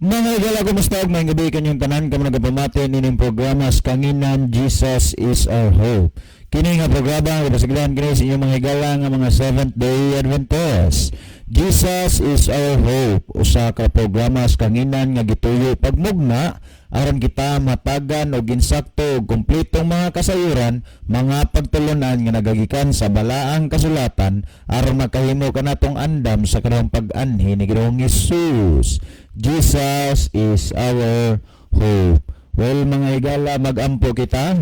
Mga higala, kumusta og maayong gabii kanyong tanan kamo nagapamati nining programa sa Kanginan, Jesus is Our Hope. Kini nga programa gipasiglahan kini sa inyong mga higala nga mga Seventh Day Adventist. Jesus is Our Hope, usa ka programa sa Kanginan nga gituyo pagmugna aron kita matagan og insakto ug kumpletong mga kasayuran, mga pagtulunan nga nagagikan sa balaang kasulatan aron makahimo kanatong andam sa kanang pag-anhi ni Ginoong Hesus. Jesus is our hope. Well, mga higala, magampo kita.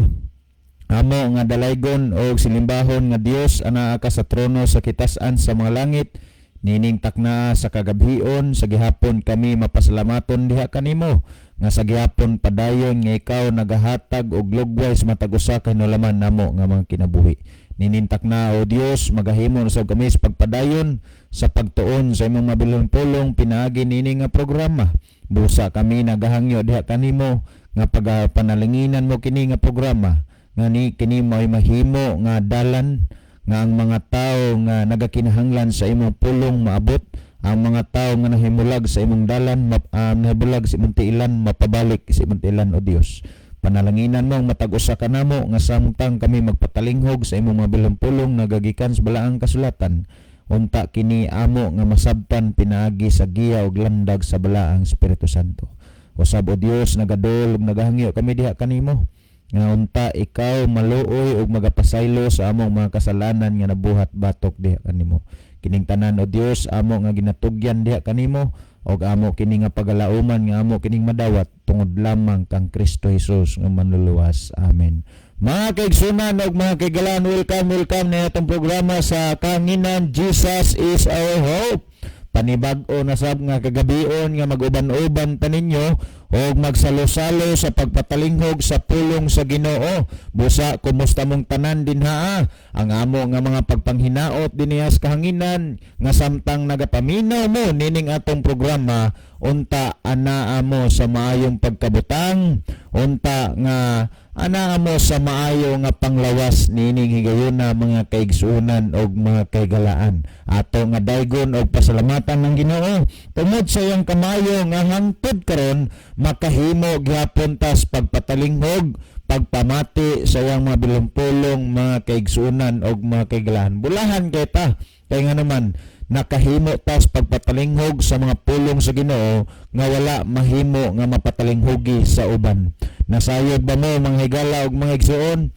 Amo nga dalaygon og silimbahon nga Dios, anaa ka sa trono sa kitasan sa mga langit, nining takna sa kagabhion sa gihapon kami mapasalamaton diha kanimo nga sa gihapon padayon nga ikaw nagahatag og lugway sa matag usa ka hinulaman namo nga mga kinabuhi. Nining takna, o Dios, magahimo na sab kami sa pagpadayon sa pagtuon sa imong mabiling pulong pinaagi nini nga programa. Busa kami nagahangyo diha kanimo nga pagpanalanginan mo kini nga programa nga ni kini mo ay mahimo nga dalan nga ang mga tao nga nagakinahanglan sa imong pulong maabot, ang mga tao nga nahimulag sa imong dalan nahimulag sa imong tiilan mapabalik sa imong tiilan. O Dios, panalanginan mo ang matag usa kanamo nga samtang kami magpatalinghog sa imong mabiling pulong nagagikan sa balaang kasulatan, unta kini amo nga masabtan pinaagi sa giya ug landag sa balaang Espiritu Santo. Usab, o Dios, nagadol ug nagahangyo kami diha kanimo nga unta ikaw maluoy ug magapasaylo sa among mga kasalanan nga nabuhat batok diha kanimo. Kining tanan, o Dios, amo nga ginatugyan diha kanimo ug amo kini nga pagalauman nga amo kining madawat tungod lamang kang Kristo Jesus nga manluluwas. Amen. Mga kaigsunan ug mga kaigalaan, welcome, welcome na atong programa sa Kanginan, Jesus is Our Hope. Panibag-o na sab nga kagabion nga mag-uban-uban ta ninyo og magsalo-salo sa pagpatalinghog sa pulong sa Ginoo. Busa kumusta mong tanan dinha? Ang amo nga mga pagpanghinaot dinhiya sa kahanginan nga samtang nagapaminaw mo nining atong programa, unta anaa mo sa maayong pagkabutang, unta nga anaa mo sa maayo nga panglawas nining higayuna, mga kaigsuonan og mga kaigalaan. Ato nga daygon og pasalamatan ng Ginoo tungod sa iyang kamayo nga hangtod karon makahimo gihapon tas pagpatalinghog, pagpamati sa iyang mga bilumpulong, mga kaigsuonan og mga kaigalaan. Bulahan kay ta kay nga naman nakahimo tas pagpatalinghog sa mga pulong sa Ginoo nga wala mahimo nga mapatalinghogi sa uban. Nasayod ba mo, mga higala ug mga igsuon,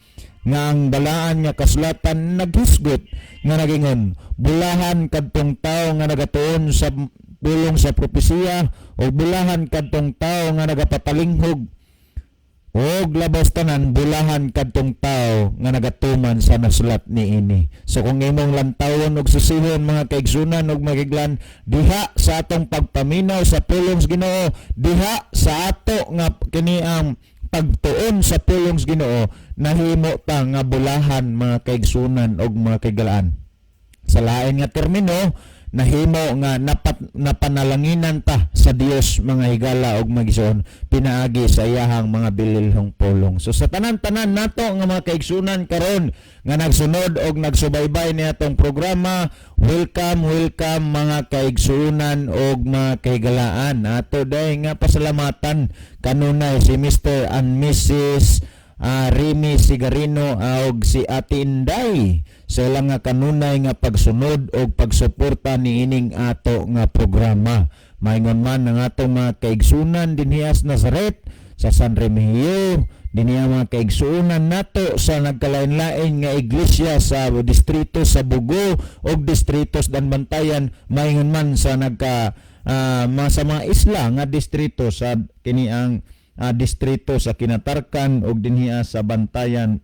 nga ang balaan nga kasulatan naghisgot nga nagingon, "Bulahan kadtong tawo nga nagatuon sa pulong sa propesiya o bulahan kadtong tawo nga nagapatalinghog og labas tanan bulahan kadtong tawo nga nagatuman sa nasulat niini"? So kung imong lantawon og susihon, mga kaigsunan ug mga kaiglan, diha sa atong pagpaminaw sa pulong sa Ginoo, diha sa ato nga kini ang pagtuon sa pulong sa Ginoo, nahimo ta nga bulahan, mga kaigsunan ug mga kaigalaan. Sa lain nga termino, nahimo nga napanalanginan ta sa Dios, mga higala ug mga igsoon, pinaagi sa iyahang mga bililhong pulong. So sa tanan-tanan nato nga mga kaigsunan karon nga nagsunod og nagsubaybay ni atong programa, welcome, welcome, mga kaigsunan og mga kahigalaan. Ato day nga pasalamatan kanunay si Mr. and Mrs. Remy Sigarino og si Ate Inday sa ilang nga kanunay nga pagsunod og pagsuporta niining ato nga programa. Maingon man ang atong mga kaigsunan dinhi sa Nazaret, sa San Remigio, dinhi mga kaigsuonan nato sa nagkalain-lain nga iglesia sa distrito sa Bogo og distrito sa Daanbantayan, maingon man sa nagka mga sa mga isla nga distrito sa kini ang distrito sa Kinatarkan ug dinhi sa Bantayan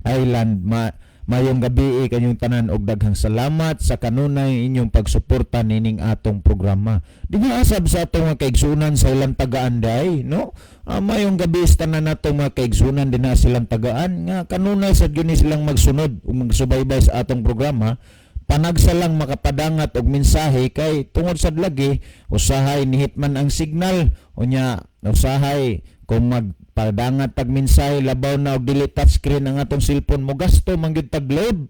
Island. Mayong gabi kanyong tanan og daghang salamat sa kanunay inyong pagsuporta nining atong programa. Dinhi sab sa atong mga kaigsunan sa ilang tagaan day, no? Mayong gabi sa tanan natong mga kaigsunan dinha silang tagaan nga kanunay sad gyud ni silang magsunod ug magsubaybay sa atong programa, panagsa lang makapadangat og mensahe kay tungod sad lagi usahay nihit man ang signal. Unya usahay kung magpadangat tag mensahe, labaw na og dili touchscreen ang atong cellphone, mo gasto man gyud tag load.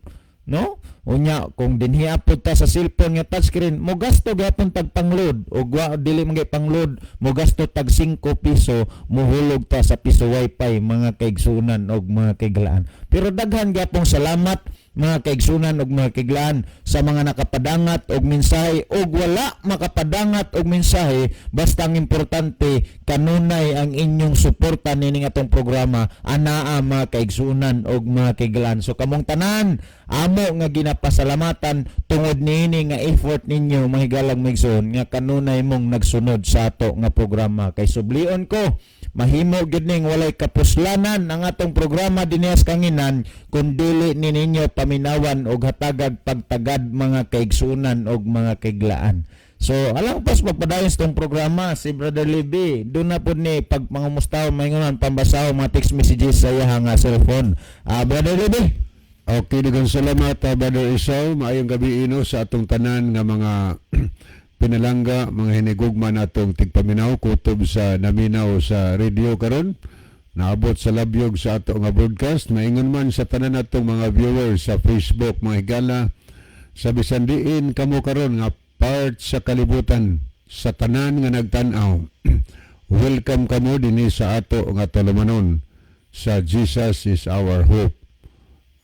no? Unya kung dinhi pud ta sa cellphone nga touchscreen, mo gasto gyapon tag pangload, og wa dili man gyud pangload, mo gasto tag 5 piso, muhulog ta sa piso wifi, mga kaigsunan og mga kaiglaan. Pero daghan gyapong salamat, mga kaigsunan og mga kaiglaan, sa mga nakapadangat og mensahe og wala makapadangat og mensahe. Basta ang importante, kanunay ang inyong suporta nining atong programa anaa, mga kaigsunan og mga kaiglaan. So kamong tanan, amo nga ginapasalamatan tungod niini nga effort ninyo, mga higalang maigsoon, nga kanunay mong nagsunod sa ato nga programa, kay sublion ko, mahimo gyud ning walay kapuslanan ang atong programa dinhi sa Kanginan kung dili ni ninyo paminawan og hatagag pagtagad, mga kaigsunan og mga kaiglaan. So, alam pas magpadayon sa tong programa si Brother Libby. Doon na po ni pag pangumustaw, maingonan pambasaw mga text messages sa iya nga cellphone. Ah, Brother Libby. Okay, daghang salamat, Brother Isaw. Maayong gabi ino sa atong tanan nga mga pinalangga, mga hinigugma natong tigpaminaw kutob sa naminaw sa radio karon. Naabot sa labyog sa ato nga broadcast. Maingon man sa tanan natong mga viewers sa Facebook, mga higala, sa bisan diin kamo karon nga part sa kalibutan, sa tanan nga nagtan-aw. Welcome kamo dinhi sa ato nga tulumanon sa Jesus is Our Hope.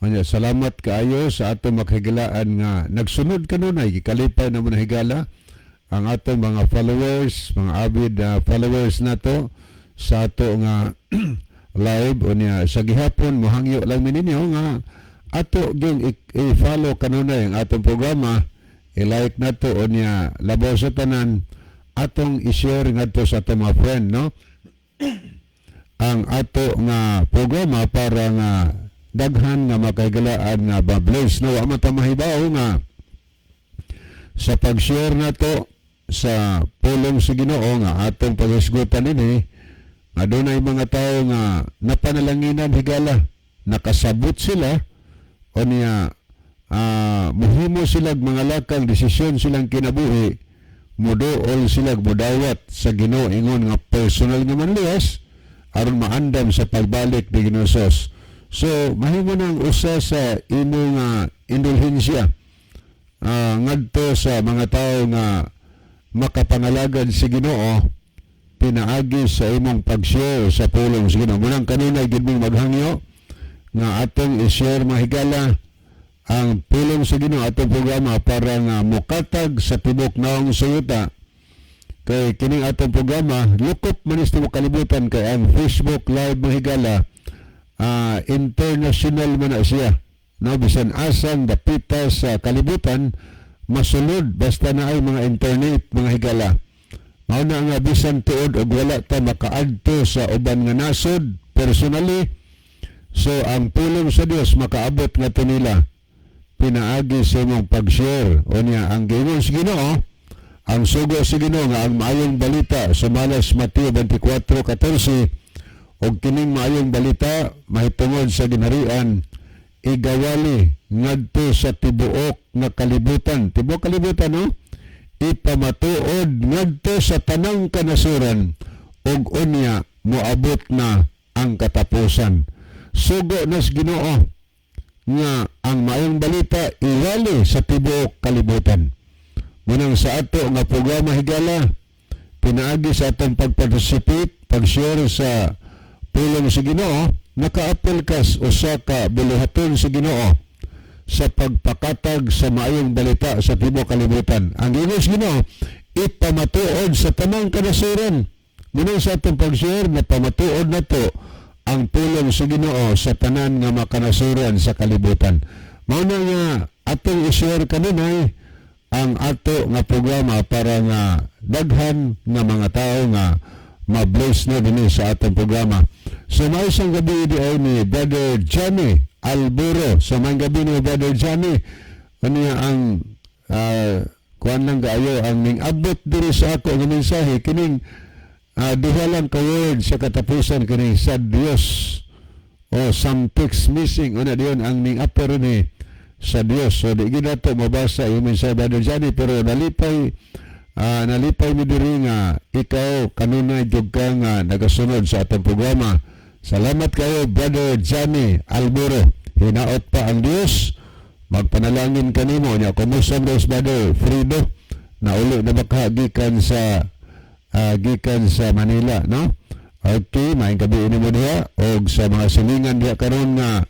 Anya, salamat kaayo sa atong makahigalaan nga nagsunod kanunay, gikalipay na mo na, higala, ang atong mga followers, mga avid followers nato sa ato nga live. Unya sa gihapon, mohangyo lang mi ninyo nga ato gyung i-follow kanunay ang atong programa, i-like nato, unya labaw sa tanan, atong i-share ngadto sa atong mga friend, no, ang ato nga programa para nga daghan nga makahigalaan nga ma-bless, no? Wa man ta mahibaw nga sa pag-share nato sa pulong sa Ginoo nga atong paghisgutan ini, adunay mga tao nga napanalanginan, higala, nakasabot sila, o niya muhimo sila mga lakang desisyon silang kinabuhi, muduol sila, mudawat sa Ginoo ingon nga personal nga manlias aron maandam sa pagbalik ni Ginoo Jesus. So mahimo nang usa sa imong indulhensya ngadto sa mga tao nga makapangalagad sa Ginoo pinaagi sa imong pag-share sa pulong sa Ginoo. Munang kanunay gid mong maghangyo nga atong i-share, mga higala, ang pulong sa Ginoo, atong programa, para nga mukatag sa tibok naong sa yuta, kay kining atong programa lukop man is tibuok kalibutan, kay ang Facebook Live, mga higala, international man na siya, no? Bisan asang dapita sa kalibutan masulod basta na ay mga internet, mga higala. Mao na nga bisan tuod og wala ta makaadto sa uban nga nasod personally, so ang pulong sa Dios makaabot ngadto nila pinaagi sa imong pag-share. O niya ang giingon sa Ginoo, ang sugo sa Ginoo nga ang maayong balita sa Malas Mateo 24:14, "Og kining maayong balita mahitungod sa ginharian igawali ngadto sa tibuok nga kalibutan." Tibuok kalibutan, no? "Ipamatuod ngadto sa tanang kanasuran, ug unya moabot na ang katapusan." Sugo nas Ginoo nga ang maayong balita iwali sa tibuok kalibutan. Munang sa ato nga programa, higala, pinaagi sa atong pagparticipate, pag-share sa pulong sa Ginoo, nakaapil kas usa ka buluhaton sa Ginoo sa pagpakatag sa maayong balita sa tibuok kalibutan. Ang ingon sa Ginoo, ipamatuod sa tanang kanasuran. Munang sa atong pag-share, napamatuod na to ang pulong sa Ginoo sa tanan nga makanasuran sa kalibutan. Mao na nga atong i-share kanunay ang ato nga programa para nga daghan nga mga tao nga ma-bless na dinhi sa atong programa. So may isang gabi di ay ni Brother Johnny Alburo. So may gabi ni Brother Johnny, ano niya ang kuan lang kaayo ang ning abot diri sa ako nga mensahe, kining duha lang ka word sa katapusan, kining "sa Dios" o "some text missing". Una diyon ang ning upper ni "sa Dios". So di gid nato mabasa yung mensahe, Brother Johnny, pero nalipay mi diri nga ikaw kanunay jud ka nga nagasunod sa atong programa. Salamat kayo, Brother Johnny Alburo. Hinaot pa ang Dios. Magpanalangin kanimo nya. Kumusta mo, Brother Fredo? Nauli na ba ka gikan sa Manila, no? Okay, maayong gabii nimo diha og sa mga silingan diha karon nga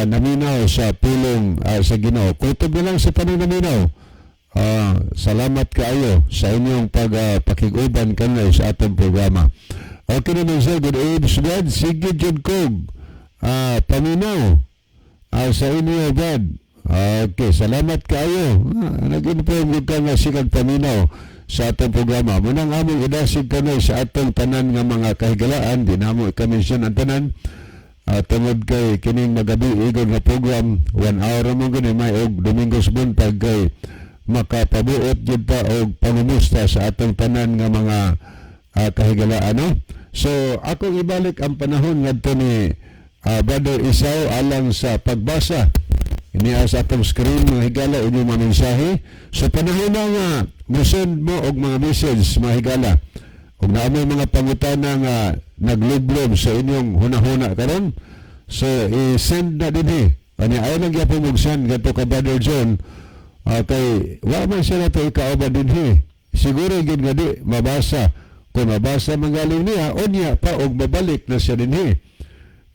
naminaw sa pulong sa Ginoo. Kutob na lang sa tanan naminaw. Salamat kaayo sa inyong pag pakig-uban kanay sa atong programa. Okay naman sir, good age God, sige jud kog paminaw sa inyo, God. Okay, salamat kaayo. Nag-inform jud ka nga sikag paminaw sa atong programa. Munang among idasig kanay sa atong tanan nga mga kahigalaan, di namo i-mention ang tanan. Tungod kay kining magabi igod nga program, 1 hour mo gani may og Domingos buntag kay makapabuot jud ta og pangumusta sa atong tanan nga mga kahigalaan, no? So akong ibalik ang panahon ngadto ni Brother Isao alang sa pagbasa niya sa atong screen, mga higala, inyong mga mensahe. So panahon na nga mo-send mo og mga message, mga higala, ug naa moy mga pangutana nga naglublob sa inyong hunahuna karon, so i-send na dinhi. Ani ayaw lang gyapon mo-send ngadto ka Brother John, kay wa man siya nato ikauban dinhi. Siguro gid nga di mabasa. Kung mabasa manggaling niya unya pa og mabalik na siya dinhi,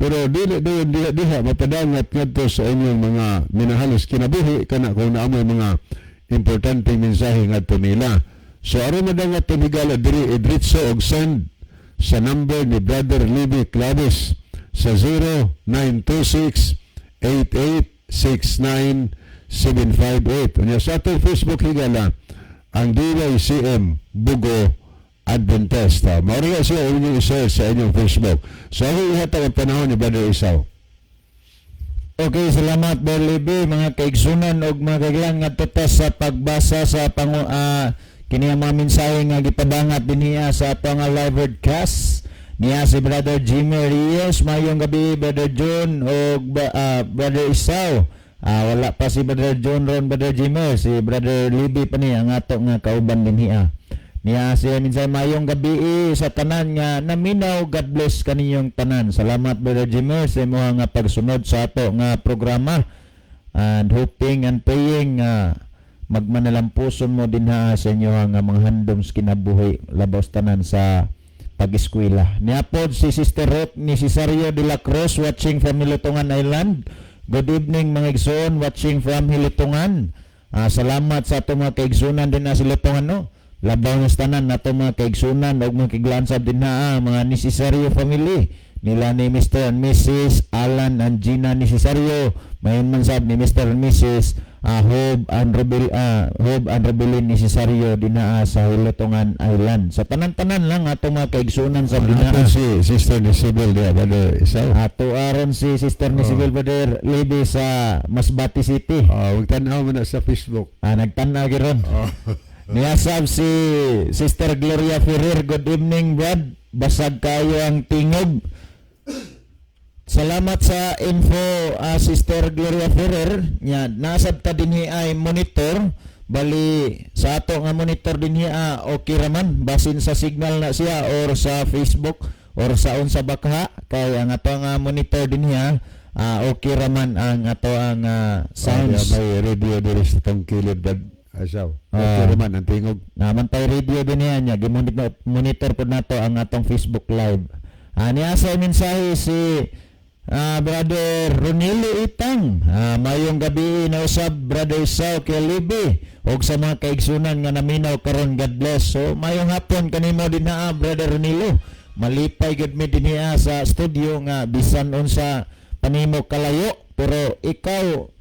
pero dili doon diha diha mapadangat ngadto sa inyong mga minahalos kinabuhi kana kung naa moy mga importanteng mensahe ngadto nila. So aron madangat higala diri, idritso og send sa number ni Brother Libby Claves sa 0926 8869 758. Unya sa atong Facebook, higala, ang DYCM Bugo Adventist. Mao rin siya inyong i-share sa inyong Facebook. So ako ihatag ang panahon ni Brother Isao. Okay, salamat, Berlibe, mga kaigsunan og mga kaiglan, ngadto ta sa pagbasa sa pangu kini ang mga mensahe nga gipadangat dinhiya sa ato nga live broadcast. Niya si Brother Jimmy Reyes, mayong gabi, Brother John og Brother Isao. Wala pa si Brother John ron, Brother Jimmy, si Brother Libby pa ni ang ato nga kauban dinhiya. Niya siya minsay, mayong gabi sa tanan nga naminaw, God bless kaninyong tanan. Salamat, Brother Jimmy, sa imong nga pagsunod sa ato nga programa and hoping and praying nga magmanalampuson mo dinha sa inyo nga mga handom sa kinabuhi, labaw sa tanan sa pag-eskwela. Niya pod si Sister Ruth ni Cesario de la Cruz, watching from Hilutungan Island. Good evening, mga igsoon, watching from Hilutungan. Salamat sa atong mga kaigsunan din na sa Hilutungan, no. Labaw na sa tanan nato mga kaigsunan ug mga kaiglansab din na mga Necesario family nila ni Mr. and Mrs. Alan and Gina Necesario. Mayon man sab ni Mr. and Mrs. Hob and Rebelin Necesario dinaa sa Hilutungan Island. Sa tanan-tanan lang atong mga kaigsunan sa dinaa. Ato si Sister Nisibel diya, Brother Isao. Ato aron si Sister Nisibel, Brother Libby, sa Masbate City. Magtan-aw mo na sa Facebook. Nagtan-aw giron. Niyasab si Sister Gloria Ferrer, good evening, Brad. Basag kayo ang tingog. Salamat sa info, Sister Gloria Ferrer. Nya nasab ta dinhi ay monitor. Bali sa ato nga monitor dinhi, okay raman, basin sa signal na siya or sa Facebook or sa unsa bakha, kay ang ato nga monitor dinhi okay raman ang ato ang sounds. May radio diri sa tong kilid, Brad Isaw. Okay naman ang tingog. Naman tayo radio din yan niya. Gimonitor monitor po nato ang atong Facebook Live. Niya sa mensahe si Brother Ronilo Itang. Mayong gabi na usab, Brother Isao Kelibi og sa mga kaigsunan nga naminaw karon, God bless. So mayong hapon kanimo din na, Brother Ronilo. Malipay gud mi dinhi sa studio nga bisan unsa panimo kalayo, pero ikaw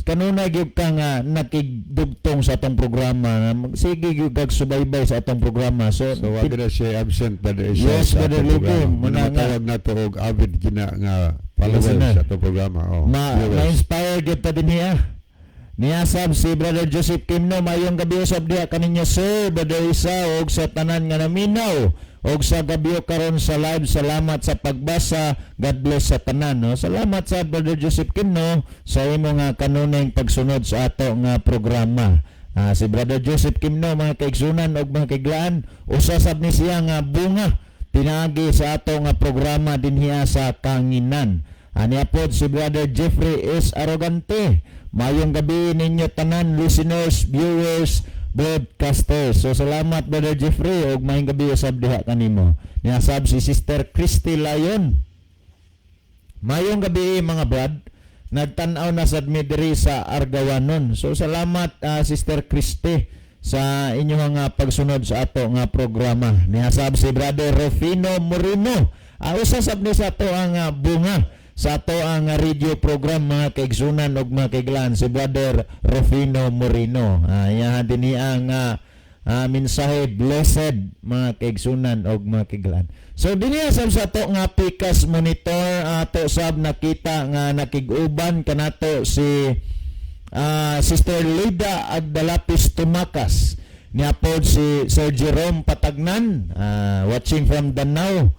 kanunay gyud ka nga nakigdugtong sa atong programa. Sige gyud kag subaybay sa atong programa. So, So wa na siya absent, Brother Isao, Yes, sa Brother atong Libre. programa. Muna Muna nga. tawag nato og avid gina nga followers Listener. sa atong programa. Oh, viewers. Ma-inspire gyud ta dinhi. Niyasab si Brother Joseph Kimno, mayong gabi usab diha kaninyo, sir, Brother Isa, og sa tanan nga naminaw og sa gabi karon sa live. Salamat sa pagbasa, God bless sa tanan, no. Salamat sa Brother Joseph Kimno sa imo nga kanunay pagsunod sa ato nga programa. Si Brother Joseph Kimno, mga kaigsunan og mga kaiglaan, usa sab ni siya nga bunga pinaagi sa ato nga programa dinhiya sa Kanginan. Aniya pod si Brother Jeffrey S. Arrogante. Maayong gabi ninyo tanan, listeners, viewers, broadcasters. So salamat, Brother Jeffrey, ug maayong gabi usab diha kanimo. Niasab si Sister Christy Lyon. Maayong gabi, mga brad. Nagtan-aw na sad mi diri sa Argawanon. So salamat, Sister Christy, sa inyong nga pagsunod sa ato nga programa. Niasab si Brother Rufino Moreno. Usa sab ni sa ato ang bunga sa ato ang radio program, mga kaigsunan ug mga kaiglan, si Brother Rufino Moreno. Iyahan dinhi ang mensahe, blessed, mga kaigsunan og mga kaiglan. So dinhi sab sa ato nga Pikas monitor, ato sab nakita nga nakig-uban kanato si Sister Lida Agdalapis Tumakas. Niapod si Sir Jerome Patagnan, watching from Danao.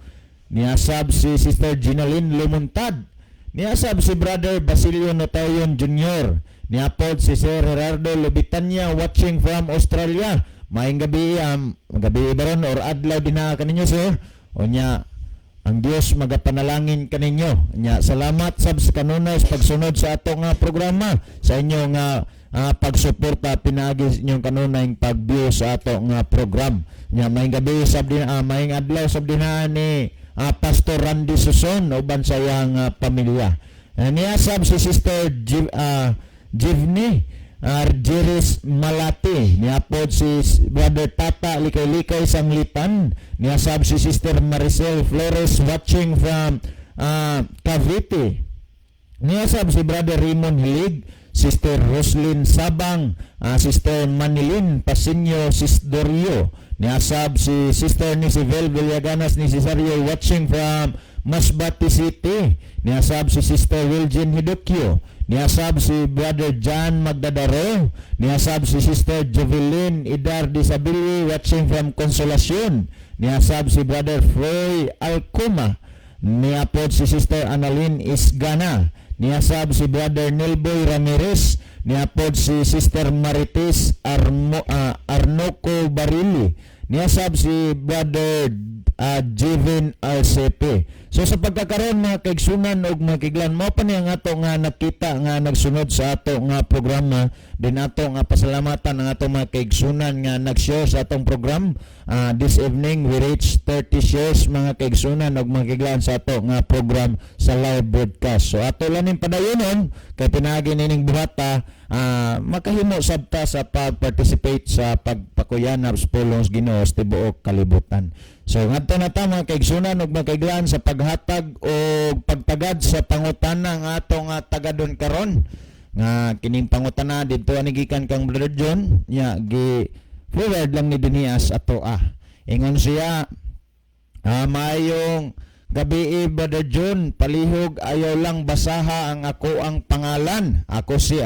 Niasab si Sister Ginaline Lumuntad. Niasab si Brother Basilio Notayon Jr. Niapod si Sir Gerardo Lubitanya, watching from Australia. Maayong gabi, gabi baron or adlaw din na kaninyo, sir. Unya, ang Dios magapanalangin kaninyo. Nya, salamat sab sa kanunay sa pagsunod sa ato nga programa, sa inyo nga pagsuporta pinaagi sa inyong kanunay pag-view sa ato nga program. Nya, maayong gabi sab din, maayong adlaw sab din ni Pastor Randy Suson uban sa iyang pamilya. Niya sab si Sister Jivni Jeris Malati. Niapod si Brother Tata Likay-Likay Sanglitan. Niasab si Sister Maricel Flores, watching from Cavite. Niasab si Brother Raymond Hilig, Sister Roslyn Sabang, Sister Manilin Pasinyo Sisdorio. Niasab si Sister Nisibel Villaganas ni Cesario, watching from Masbate City. Niasab si Sister Wilgin Hidukyo. Niasab si Brother John Magdadaro. Niasab si Sister Jovelyn Idar Disabili, watching from Consolacion. Niasab si Brother Froy Alcuma. Niapod si Sister Annalyn Isgana. Niasab si Brother Nilboy Ramirez. Niapod si Sister Marites Arnoco Barili. Niasab si Brother Jevin RCP. So sa pagkakaroon, mga kaigsunan ug mga kaiglan, mao pa ni ang ato nga nakita nga nagsunod sa ato nga programa. Din ato nga pasalamatan ang ato mga kaigsunan nga nag-share sa atong program. This evening we reached 30 shares, mga kaigsunan ug mga kaiglan, sa ato nga program sa live broadcast. So ato lang ning padayonon kay pinaagi nining buhata makahimo sabta sa pag-participate sa pagpakuyanap sa pulong sa Ginoo sa tibuok kalibutan. So ngadto na ta, mga kaigsunan ug mga kaiglan, sa paghatag o pagtagad sa pangutana nga ato nga tagadon karon, nga kining pangutana didto ani gikan kang Brother John nya gi forward lang ni dinhias ato ah. Ingon siya, "Maayong gabi, Brother John. Palihog ayaw lang basaha ang ako ang pangalan. Ako si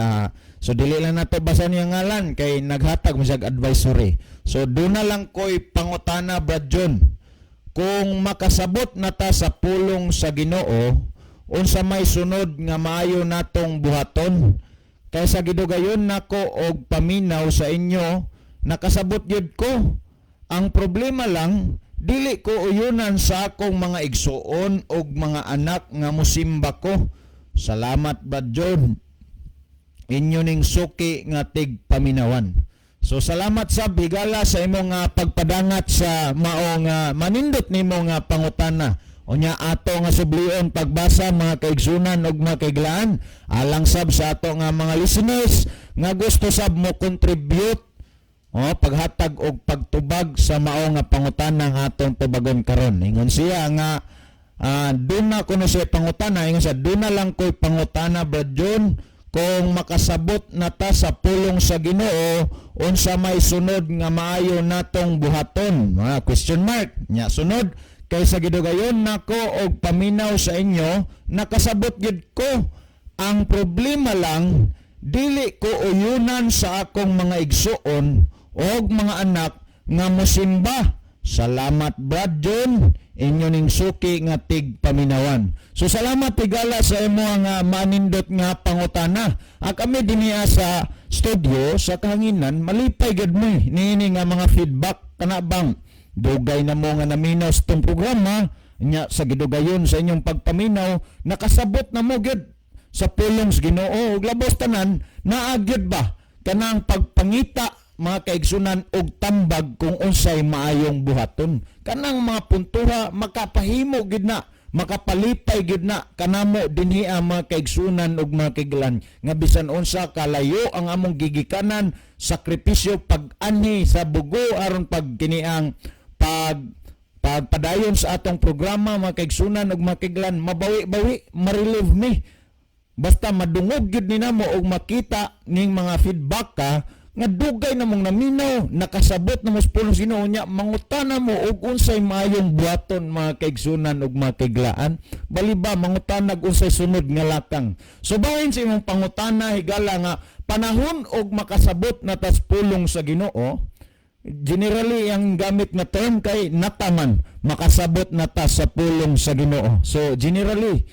So dili lang nato basa niya ngalan kay naghatag mo siya advisory. So duna lang ko'y pangutana, Brad John. Kung makasabot na ta sa pulong sa Ginoo, unsa may sunod nga maayo natong buhaton? Kay sa gidugayon nako og paminaw sa inyo, nakasabot gyud ko. Ang problema lang, dili ko uyunan sa akong mga igsuon og mga anak nga musimba ko. Salamat, Brad John. Inyo ning suki nga tig paminawan." So salamat sa higala sa imong pagpadangat sa mao nga manindot nimo nga pangutana. Unya ato nga sublion pagbasa, mga kaigsunan ug mga kaiglaan, alang sab sa ato nga mga listeners nga gusto sab mo contribute o paghatag og pagtubag sa mao nga pangutana nga atong tubagon karon. Ingon siya nga duna kuno siya pangutana, ingon siya, "Duna lang ko'y pangutana, Brad John. Kung makasabot na ta sa pulong sa Ginoo, unsa may sunod nga maayo natong buhaton?" Mga question mark. Nya sunod, "Kay sa gidugayon nako og paminaw sa inyo, nakasabot gyud ko. Ang problema lang, dili ko uyunan sa akong mga igsuon og mga anak nga mosimba. Salamat, Brad John. Inyo ning suki nga tig paminawan." So salamat tigala sa imo nga manindot nga pangutana. Kami dinhiya sa studio sa kahanginan, malipay gid mi niini nga mga feedback, kana bang dugay na mo nga naminaw sa itong programa nya, sa gidugayon sa inyong pagpaminaw nakasabot na mo gyud. sa pulong sa Ginoo. Ug labos tanan, naa gyud ba kanang pagpangita, mga kaigsunan, og tambag kung unsay maayong buhaton? Kanang mga puntuha, makapahimo gid na, makapalipay gid na kanamo dinhi ang mga kaigsunan ug mga kaiglan nga bisan unsa kalayo ang among gigikanan, sakripisyo, pag-anhi sa bugo aron pag kiniang pagpadayon sa atong programa, mga kaigsunan ug mga kaiglan, mabawi-bawi, ma-relieve mi basta madungog gyud ni namo og makita ning mga feedback ka nga dugay na mong naminaw, nakasabot na mo sa pulong sa Ginoo nya, mangutana mo og unsay maayong buhaton, mga kaigsunan ug mga kaiglaan. Baliba mangutana og unsay sunod nga lakang. So bahin sa imong pangutana, higala, nga panahon og makasabot na tas pulong sa Ginoo, generally ang gamit nga term kay nataman, makasabot na ta sa pulong sa Ginoo. So generally,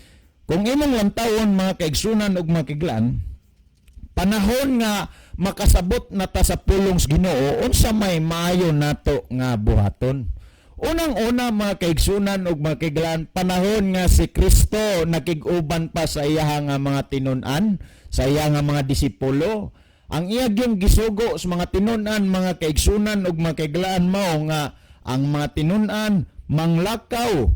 kung imong lantawon, mga kaigsunan ug mga kaiglaan, panahon nga makasabot na ta sa pulong sa Ginoo, unsa may maayo nato nga buhaton? Unang-una, mga kaigsunan ug mga kaiglaan, panahon nga si Kristo nakig-uban pa sa iyaha nga mga tinun-an, sa iya nga mga disipulo, ang iya gyung gisugo sa mga tinun-an, mga kaigsunan ug mga kaiglaan, mao nga ang mga tinun-an manglakaw,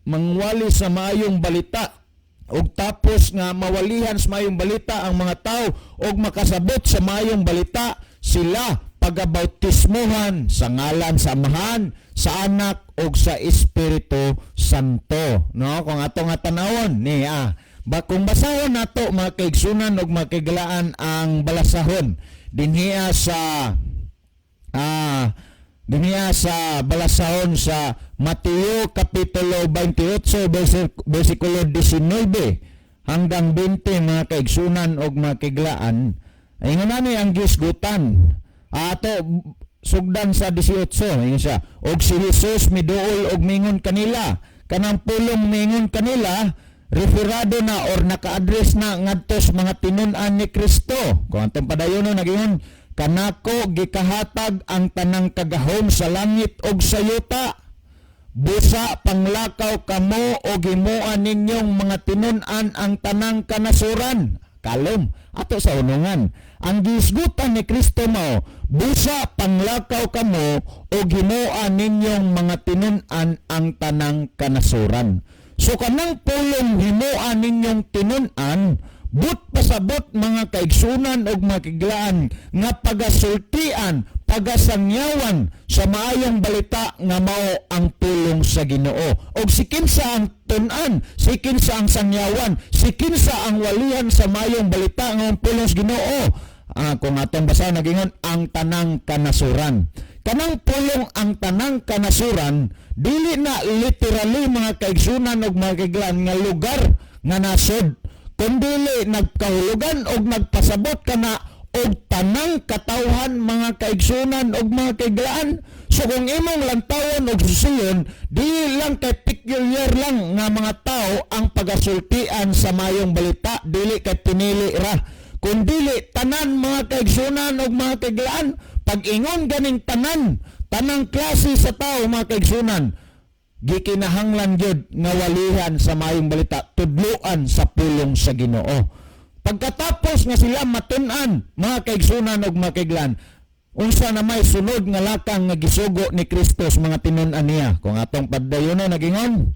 mangwali sa maayong balita, ug tapos nga mawalihan sa maayong balita ang mga tao ug makasabot sa maayong balita sila, pagabautismuhan sa ngalan sa Amahan, sa Anak ug sa Espiritu Santo, no? Kung ato nga tanawon ni ba, kung basahon nato, mga kaigsunan ug mga kaiglaan, ang balasahon dinhiya sa balasahon sa Mateo Kapitulo 28 versikulo 19 hanggang 20, mga kaigsunan og mga kaiglaan, ingon ani ang gisgutan. Ato sugdan sa 18. Ingon siya, "Og si Jesus miduol og mingon kanila." Kanang pulong "mingon kanila", referado na or naka-address na ngadto sa mga tinun-an ni Kristo. Kung atong padayono, nagingon, "Kanako gikahatag ang tanang kagahom sa langit ug sa yuta. Busa panglakaw kamo og himoa ninyong mga tinun-an ang tanang kanasuran." Kalom, ato sa unungan. Ang gisgutan ni Kristo mao, busa panglakaw kamo og himoa ninyong mga tinun-an ang tanang kanasuran. So kanang pulong "himoa ninyong tinun-an", but pasabot, mga kaigsunan og mga kaiglaan, nga pagasultian, pagasangyawan sa maayong balita nga mao ang pulong sa Ginoo. Og si kinsa ang tun-an, si kinsa ang sangyawan, si kinsa ang walihan sa maayong balita nga ang pulong sa Ginoo? Kung atong basa, nagingon ang tanang kanasuran. Kanang pulong "ang tanang kanasuran", dili na literally, mga kaigsunan og mga kaiglaan, nga lugar nga nasod, kundili nagkahulugan og nagpasabot kana og tanang katawhan, mga kaigsunan og mga kaiglaan. So kung imong lantawon og susiyon, dili lang kay peculiar lang nga mga tao ang pagasultian sa mayong balita, dili kay pinili ra, kundili tanan, mga kaigsunan og mga kaiglaan. Pag ingon ganing tanan, tanang klase sa tao, mga kaigsunan, gikinahanglan gyud nga walihan sa maayong balita, tudluan sa pulong sa Ginoo. Pagkatapos nga sila matun-an, mga kaigsunan ug mga kaiglaan, unsa na may sunod nga lakang nga gisugo ni Kristo sa mga tinun-an niya? Kung atong padayono, nagingon,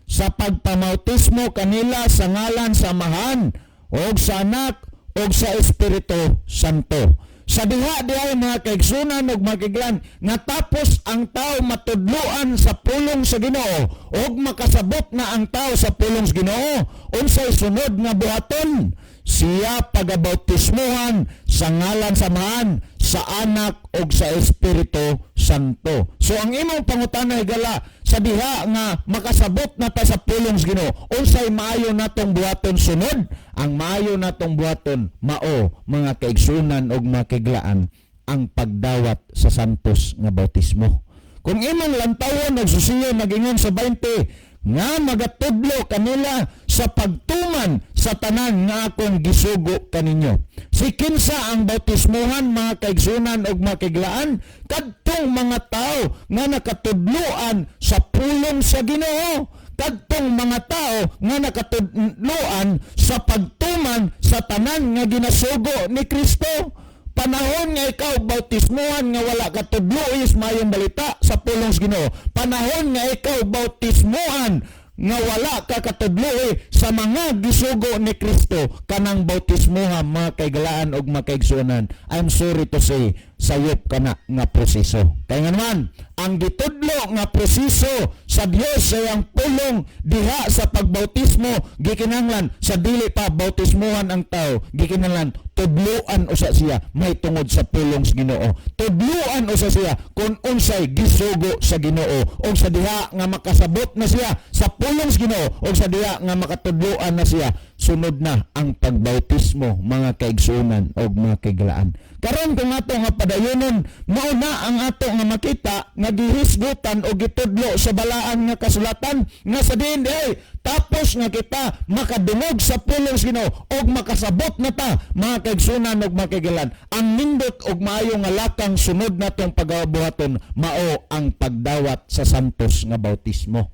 sa pagpamautismo kanila sa ngalan sa Amahan ug sa Anak ug sa Espiritu Santo. Sa diha diay, mga kaigsunan ug mga kaiglaan, nga tapos ang tao matudloan sa pulong sa Ginoo ug makasabot na ang tao sa pulong sa Ginoo, unsay sunod nga buhaton? Siya pagabautismuhan sa ngalan sa Amahan, sa Anak ug sa Espiritu Santo. So ang imong pangutana, higala, sa diha nga makasabot na ta sa pulong sa Ginoo, unsay maayo natong buhaton sunod? Ang maayo natong buhaton mao, mga kaigsunan ug mga kaiglaan, ang pagdawat sa santos nga bautismo. Kung imong lantawon og susiyo, nagingon sa 20 nga magatudlo kanila sa pagtuman sa tanan nga akong gisugo kaninyo. Si kinsa ang bautismuhan, mga kaigsunan ug mga kaiglaan? Kadtong mga tao nga nakatudloan sa pulong sa Ginoo. Kadtong mga tao nga nakatudloan sa pagtuman sa tanan nga ginasugo ni Kristo. Panahon nga ikaw bautismuhan nga wala ka tudloi sa maayong balita sa pulong sa Ginoo, panahon nga ikaw bautismuhan nga wala ka katudloi sa mga gisugo ni Kristo, kanang bautismuhan, mga kaigalaan og mga kaigsuonan, I'm sorry to say, sayop kana nga proseso. Kay nga naman, ang gitudlo nga proseso sa Dios sa iyang pulong diha sa pagbautismo, gikinahanglan sa dili pa bautismuhan ang tao, gikinahanglan tudloan usa siya may tungod sa pulong sa Ginoo. Tudloan usa siya kung unsay gisugo sa Ginoo, og sa diha nga makasabot na siya sa pulong sa Ginoo og sa diha nga makatudloan na siya, sunod na ang pagbautismo, mga kaigsuonan og mga kaiglaan. Karon, kung ato nga padayonon, mao na ang ato nga makita nga gihisgutan o gitudlo sa balaan nga kasulatan nga sa diin diay tapos nga kita makadungog sa pulong sa Ginoo og makasabot na ta, mga kaigsuonan og mga kaigalan, ang nindot og maayo nga lakang sunod natong pagabuhaton mao ang pagdawat sa santos nga bautismo.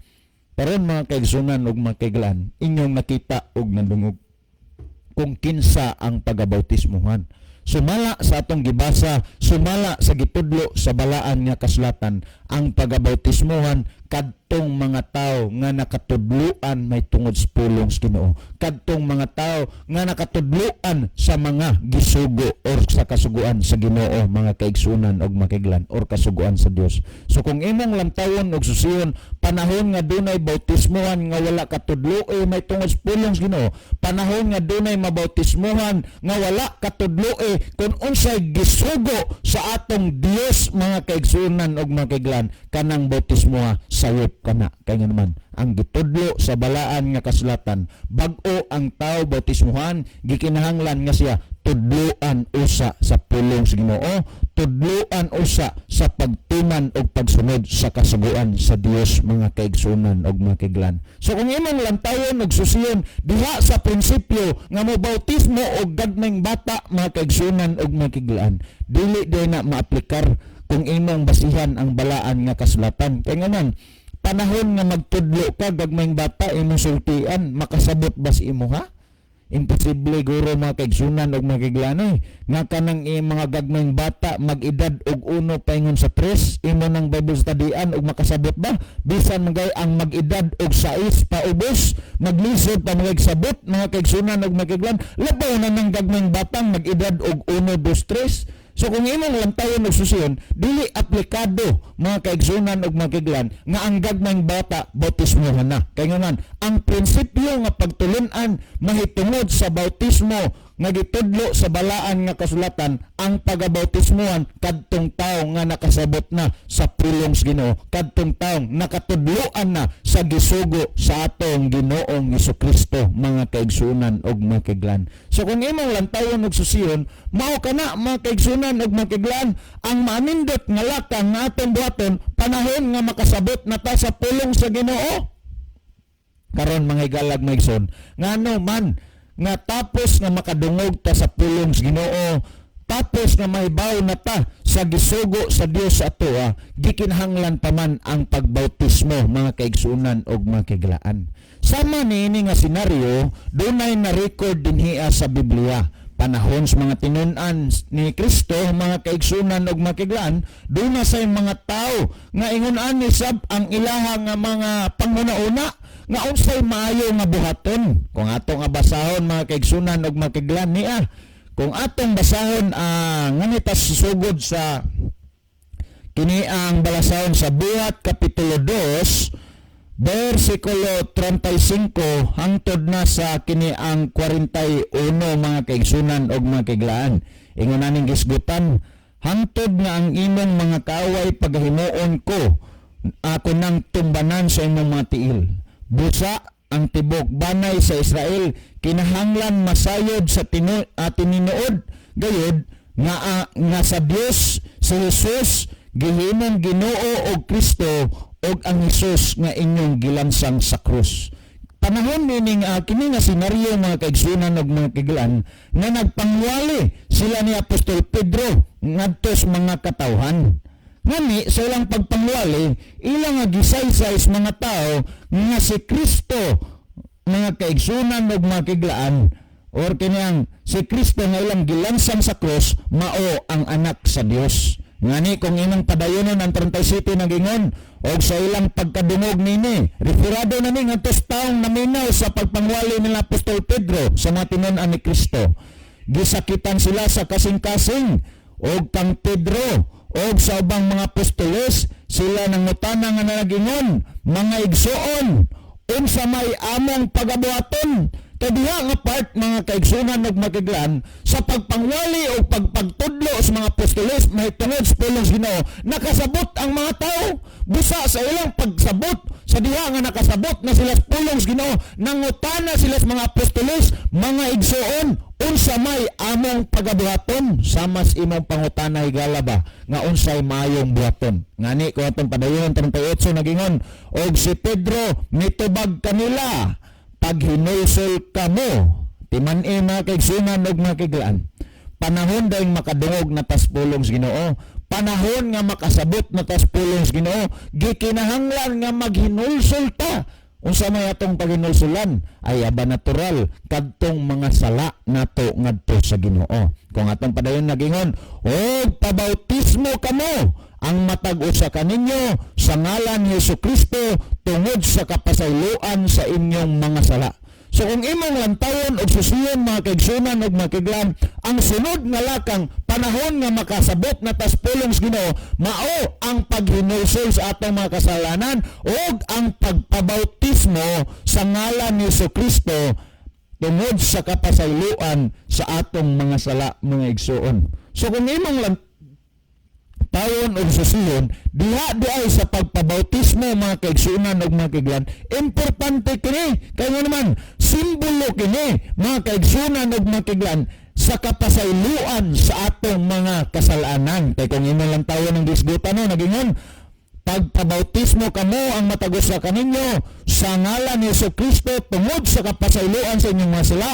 Karon, mga kaigsuonan ug mga kaiglaan, inyong nakita og nadungog kung kinsa ang pagabautismuhan. Sumala sa atong gibasa, sumala sa gitudlo sa balaan nga kasulatan, ang pagabautismuhan kadtong mga tao nga nakatudloan may tungod sa pulong sa Ginoo. Kadtong mga tao nga nakatudloan sa mga gisugo or sa kasuguan sa Ginoo, mga kaigsunan og makiglan, or kasuguan sa Dios. So kung imong lantawon og susiyon, panahon nga dunay bautismuhan nga wala katudloe may tungod sa pulong sa Ginoo, panahon nga dunay mabautismuhan nga wala katudloe kung unsay gisugo sa atong Dios, mga kaigsunan og mga kaiglan, kanang bautismoha sayop kana. Kay nga naman, ang gitudlo sa balaan nga kasulatan, bag-o ang tao bautismuhan, gikinahanglan nga siya tudloan usa sa pulong sa Ginoo, tudloan usa sa pagtuman og pagsunod sa kasuguan sa Dios, mga kaigsunan og mga kaiglan. So kung imong lantayon og susiyon diha sa prinsipyo nga mo bautismo og gagmayng bata, mga kaigsunan og mga kaiglan, dili diay na maaplikar kung imong basihan ang balaan nga kasulatan. Kay nga man, panahon nga magtudlo ka gagmayng bata, imong sultian, makasabot ba sa imo ha? Imposible guro, mga kaigsunan og mga kaiglanoy, nga kanang mga gagmayng bata mag-edad og 1 paingon sa 3, imo nang Bible studyan og makasabot ba? Bisan magay ang mag-edad og 6 paubos, maglisod pa magagsabot, mga kaigsunan og mga kaiglan, labaw na ng gagmayng batang mag-edad og 1, 2, 3. So kung imong lantayon og susiyon, dili aplikado, mga kaigsunan og mga kaiglan, nga ang gagmayng bata bautismohan na. Kay nga man, ang prinsipyo nga pagtulun-an mahitungod sa bautismo nga gitudlo sa balaan nga kasulatan, ang pagabautismohan kadtong tawo nga nakasabot na sa pulong sa Ginoo, kadtong taong nakatudloan na sa gisugo sa atong Ginoong Kristo, mga kaigsunan og mga kaiglan. So kung imong lantayon og susiyon, mao kana, mga kaigsunan og mga kaiglan, ang maanindot nga lakang nga atong buhaton panahon nga makasabot na ta sa pulong sa Ginoo. Karon, mga higalag, mga igsoon, ngano man nga tapos nga makadungog ta sa pulong sa Ginoo, tapos nga mahibaw na ta sa gisugo sa Dios sa atoa, gikinahanglan pa man ang pagbautismo, mga kaigsunan og mga kaiglaan? Sama niini nga senaryo, dunay na record dinhiya sa Biblia. Panahon sa mga tinun-an ni Kristo, mga kaigsunan og mga kaiglaan, duna say mga tao nga ingon ani sab ang ilaha nga mga panghuna-una nga unsay maayo nga buhaton. Kung ato nga basahon, mga kaigsunan og mga kaiglaan, niya, kung atong basahon ang nganita susugod sa kini ang balasahon sa Buhat Kapitulo 2 versikulo 35 hangtod na sa kini ang 41, mga kaigsunan og mga kaiglaan. Ingon aning gisgutan, "Hangtod nga ang imong mga kaaway pagahimuon ko ako nang tumbanan sa imong mga tiil." Busa ang tibok banay sa Israel kinahanglan masayod sa tininuod gayud nga sa Dios si Jesus gihimong Ginoo og Kristo, og ang Hesus nga inyong gilansang sa krus. Panahon nining kini nga senaryo, mga kaigsunan ug mga kaiglaan, nga nagpangwali sila ni Apostol Pedro ngadto sa mga katawhan. Ngani sa ilang pagpangwali, ilang nga gisaysay sa mga tao nga si Kristo, mga kaigsunan ug mga kiglaan, or kiniyang si Kristo nga ilang gilansang sa krus, mao ang Anak sa Dios. Ngani kung imong padayonon ang 37, nagingon, "Og sa ilang pagkadungog nini," referado na ni ngadto sa taong naminaw sa pagpangwali nila Apostol Pedro sa mga tinun-an ni Kristo, "gisakitan sila sa kasing-kasing og kang Pedro og sa ubang mga apostoles sila nangutana nga nagingon, 'Mga igsuon, unsa may among pagabuhaton?'" Kay diha nga part, mga kaigsunan ug makiglan, sa pagpangwali o pagpagtudlo sa mga apostoles mahitungod sa pulong sa Ginoo, nakasabot ang mga tao. Busa sa ilang pagsabot sa diha nga nakasabot na sila sa pulong sa Ginoo, nangutana sila sa mga apostoles, "Mga igsuon, unsa may among pagabuhaton?" Samas imong pangutana, higala ba, nga unsay mayong buhaton. Ngani kung atong padayon 38, nagingon, "Og si Pedro mitubag kanila, 'Paghinulsol kamo.'" Timan-i, mga kaigsunan ug mga kiglaan, panahon dayong makadungog na tas pulong sa Ginoo, panahon nga makasabot na tas pulong sa Ginoo, gikinahanglan nga maghinulsol ta. Unsa may atong paghinulsulan? Ay aba natural, kadtong mga sala nato ngadto sa Ginoo. Kung atong padayon, nagingon, "Og pabautismo kamo ang matag usa kaninyo sa ngalan ni Hesus Kristo tungod sa kapasayloan sa inyong mga sala." So kung imong lantawon og susiyon, mga kaigsunan ug mga kiglan, ang sunod nga lakang panahon nga makasabot na tas pulong sa Ginoo mao ang paghinulsol sa atong mga kasalanan ug ang pagpabautismo sa ngalan ni Hesus Kristo tungod sa kapasayloan sa atong mga sala, mga igsuon. So kung imong lantawon og susiyon diha di ay sa pagpabautismo, mga kaigsunan ug mga kiglan, importante kini kay nga naman simbolo kini, mga kaigsunan ug mga kiglan, sa kapasayloan sa atong mga kasalanan. Kay kung imong lantawon ang gisgutan, no, nagingon, "Pagpabautismo kamo ang matag usa kaninyo sa ngalan ni Hesus Kristo tungod sa kapasayloan sa inyong mga sala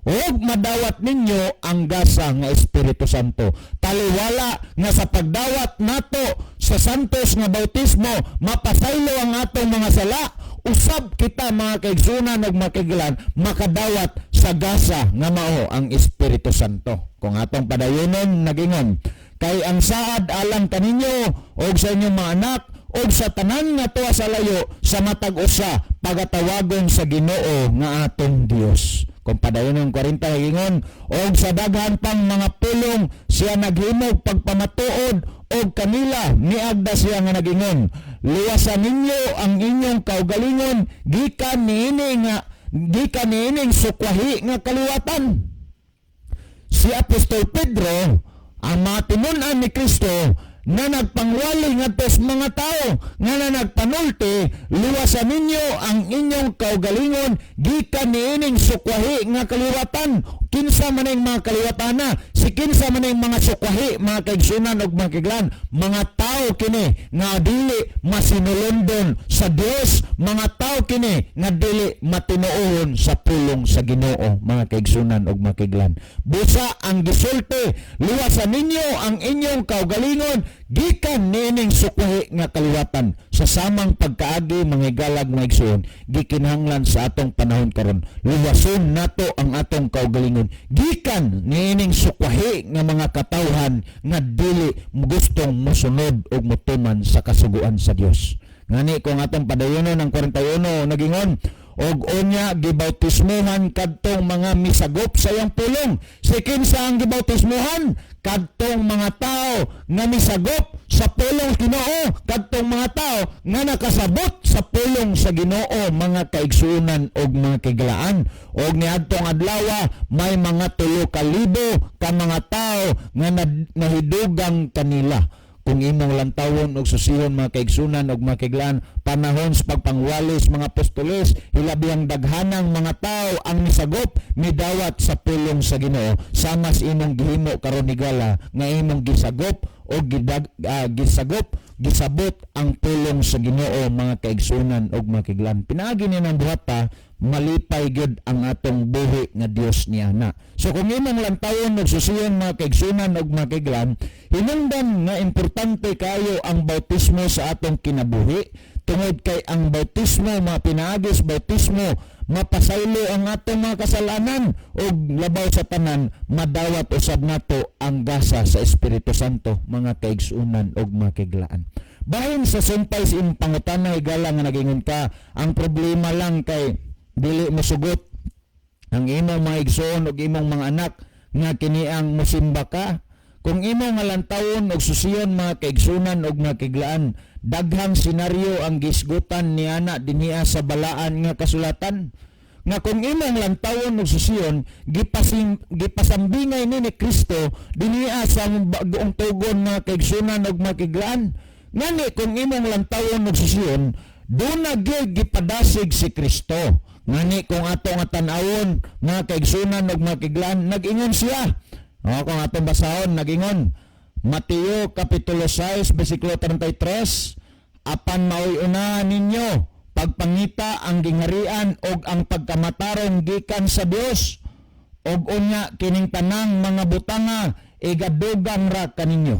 ug madawat ninyo ang gasa nga Espiritu Santo." Taliwala nga sa pagdawat nato sa santos nga bautismo, mapasaylo ang atong mga sala, usab kita, mga kaigsunan ug mga kaigilan, makadawat sa gasa nga mao ang Espiritu Santo. Kung atong padayonon, nagingon, "Kay ang saad alang kaninyo og sa inyong mga anak og sa tanan nga tuwa sa layo, sa matag usa pagatawagon sa Ginoo nga atong Dios." Kung padayon ng 40, ingon, "Og sa daghan pang mga pulong siya naghimog pagpamatuod og kanila niagda siya nga nagingon, 'Luwasan ninyo ang inyong kaugalingon gikan niining sukwahi nga kaliwatan.'" Si Apostol Pedro, ang mga tinun-an ni Kristo na nagpangwali ngadto sa mga tao nga na nagpanulti, "Luwasan ninyo ang inyong kaugalingon gikan niining sukwahi nga kaliwatan." Kinsa man ang mga kaliwatan na? Si kinsa man ang mga sukwahi, mga kaigsunan ug mga kiglan? Mga tao kini nga dili masinulondon sa Dios, mga tao kini nga dili matinuohon sa pulong sa Ginoo, mga kaigsunan ug mga kiglan. Busa ang gisulti, "Luwasan ninyo ang inyong kaugalingon gikan niining sukwahi nga kaliwatan." Sa samang pagkaagi, mga igalag, mga igsuon, gikinahanglan sa atong panahon karon, luwason nato ang atong kaugalingon gikan niining sukwahi nga mga katawhan nga dili gustong mosunod og motuman sa kasuguan sa Dios. Ngani kung atong padayonon ang 41, nagingon, "Og unya gibautismuhan kadtong mga misagop sa iyang pulong." Si kinsa ang gibautismuhan? Kadtong mga tao nga misagop sa pulong Ginoo, kadtong mga tao nga nakasabot sa pulong sa Ginoo, mga kaigsunan og mga kiglaan. Og niadtong adlaw may mga 3,000 ka mga tao nga nahidugang kanila. Kung imong lantawon og susihon, mga kaigsunan og mga kiglaan, panahon sa pagpangwali sa mga apostoles, hilabihang daghanang mga tao ang misagop, midawat sa pulong sa Ginoo, sama sa imong gihimo karon, higala, nga imong gisagop o gisagop. gisabot ang pulong sa Ginoo, mga kaigsunan ug mga kaiglaan. Pinaagi ni ng buhata, malipay gyud ang atong buhi nga Dios niya na. So kung imong lantawon ug susiyon, mga kaigsunan ug mga kaiglaan, hinungdan nga importante kayo ang bautismo sa atong kinabuhi, tungod kay ang bautismo, mga pinaagi sa bautismo, mapasaylo ang atong mga kasalanan ug labaw sa tanan, madawat usab nato ang gasa sa Espiritu Santo, mga kaigsunan ug mga kaiglaan. Bahin sa sumpay sa imong pangutana, higala, nga nagingon ka, ang problema lang kay dili mo sugot ang imong mga igsoon ug imong mga anak nga kini ang musimba ka. Kung imong nga lantawon og susiyon, mga kaigsunan ug mga kaiglaan, daghang senaryo ang gisgutan niana dinhiya sa balaan nga kasulatan nga kung imong lantawon og susiyon, gipasambingay ni Kristo dinhiya sa bagoong tugon, mga kaigsunan ug mga kaiglaan. Ngani kung imong lantawon og susiyon, duna gyud gipadasig si Kristo. Ngani kung ato nga tan-awon, mga kaigsunan ug mga kaiglaan, nag-ingon siya. O, kung atong basahon, nag-ingon Mateo Kapitulo 6 versikulo 33, "Apan maoy unahan ninyo pagpangita ang gingharian og ang pagkamatarong gikan sa Dios, og unya kining tanang mga butanga igadugang ra kaninyo."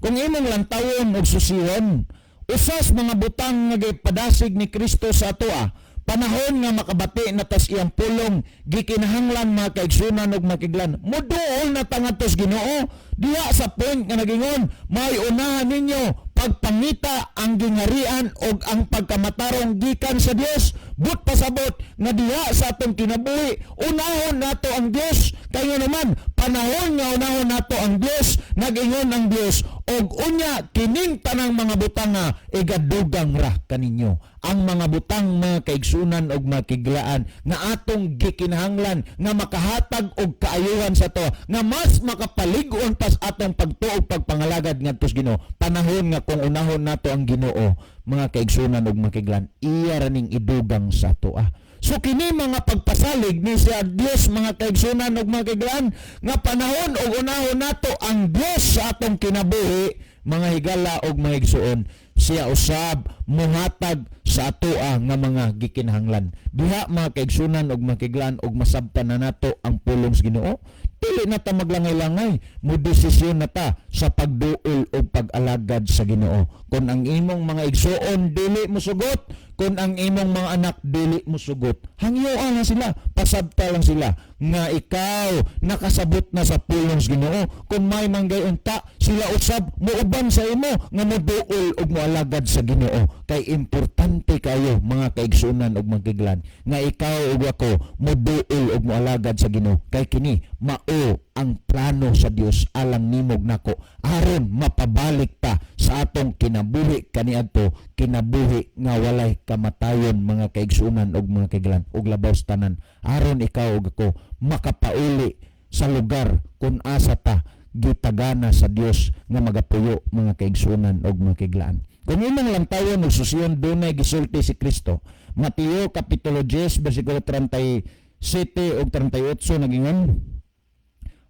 Kung imong lantawon og susihon, usas mga butang nga gipadasig ni Kristo sa atoa panahon nga makabati na tas iyang pulong, gikinahanglan, mga kaigsunan ug makiglan, muduol na ta ngadto sa Ginoo diha sa point nga nagingon, "May unahan ninyo pagpangita ang gingharian og ang pagkamatarong gikan sa Dios." But pasabot nga diha sa atong kinabuhi, unahon nato ang Dios, kay naman panahon nga unahon nato ang Dios, nag-ingon ang Dios, "Og unya kining tanang mga butanga igadugang ra kaninyo." Ang mga butang, mga kaigsunan og mga kiglaan, nga atong gikinahanglan nga makahatag og kaayuhan sa to, nga mas makapalig-on pas atong pagtuo, pagpangalagad ngadto sa Ginoo, panahon nga kung unahon nato ang Ginoo, mga kaigsunan ug mga kaiglaan, iya ra ning idugang sa atoa. So kini mga pagpasalig ni siya Dios, mga kaigsunan ug mga kaiglaan, nga panahon og unahon nato ang Dios sa atong kinabuhi, mga higala ug mga igsuon, siya usab muhatag sa atoa nga mga gikinahanglan. Diha, mga kaigsunan ug mga kaiglaan, ug masabtan na nato ang pulong sa Ginoo, dili na ta maglangay-langay, mo desisyon na ta sa pagduol o pag-alagad sa Ginoo. Kung ang imong mga igsuon dili mo sugot, kung ang imong mga anak dili mo sugot, hangyoan lang sila, pasabta lang sila nga ikaw nakasabot na sa pulong sa Ginoo. Kung may manggay unta sila usab muuban sa imo nga moduol ug moalagad sa Ginoo, kay importante kayo, mga kaigsunan ug mga kaiglaan, nga ikaw ug ako moduol ug moalagad sa Ginoo, kay kini mao ang plano sa Dios alang nimog nako, aron mapabalik ta sa atong kinabuhi kaniadto, kinabuhi nga walay kamatayon, mga kaigsunan ug mga kaiglaan, ug labaw sa tanan, aron ikaw ug ako makapauli sa lugar kung asa ta gitagana sa Dios nga magapuyo, mga kaigsunan ug mga kaiglaan. Kung imong lantawon ug susiyon, dunay gisulti si Kristo. Mateo Kapitulo 10 bersikulo 37 ug 38, nagingon,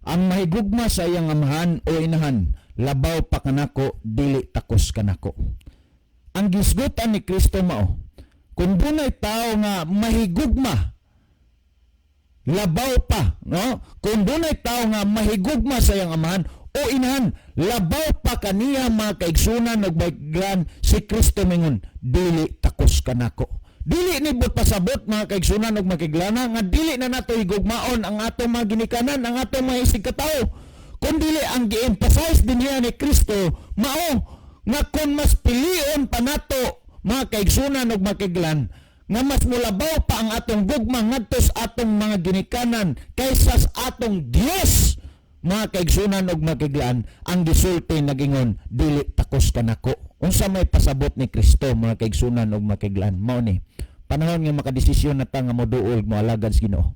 "Ang mahigugma sa iyang amahan o inahan labaw pa kanako, dili takos kanako." Ang gisgutan ni Kristo mao, kung dunay tao nga mahigugma labaw pa, no? Kung dunay tao nga mahigugma sa iyang amahan o inahan labaw pa kaniya, mga kaigsunan ug maiglan, si Kristo mingon, "Dili takos kanako." Dili ni but pasabot, mga kaigsunan ug mga kaiglana, nga dili na nato higugmaon ang atong mga ginikanan, ang atong mga isigkatawo. Kun dili, ang gi-emphasize din niya ni Kristo mao nga kung mas pilion pa nato, mga kaigsunan ug mga kaiglan, nga mas mulabaw pa ang atong gugma ngadto sa atong mga ginikanan kaysa sa atong Dios, mga kaigsunan ug mga kaiglaan, ang gisulti nagingon, "Dili takos kanako." Unsa may pasabot ni Kristo, mga kaigsunan ug mga kaiglaan? Mao ni panahon nga makadesisyon na ta nga moduol, moalagad sa Ginoo,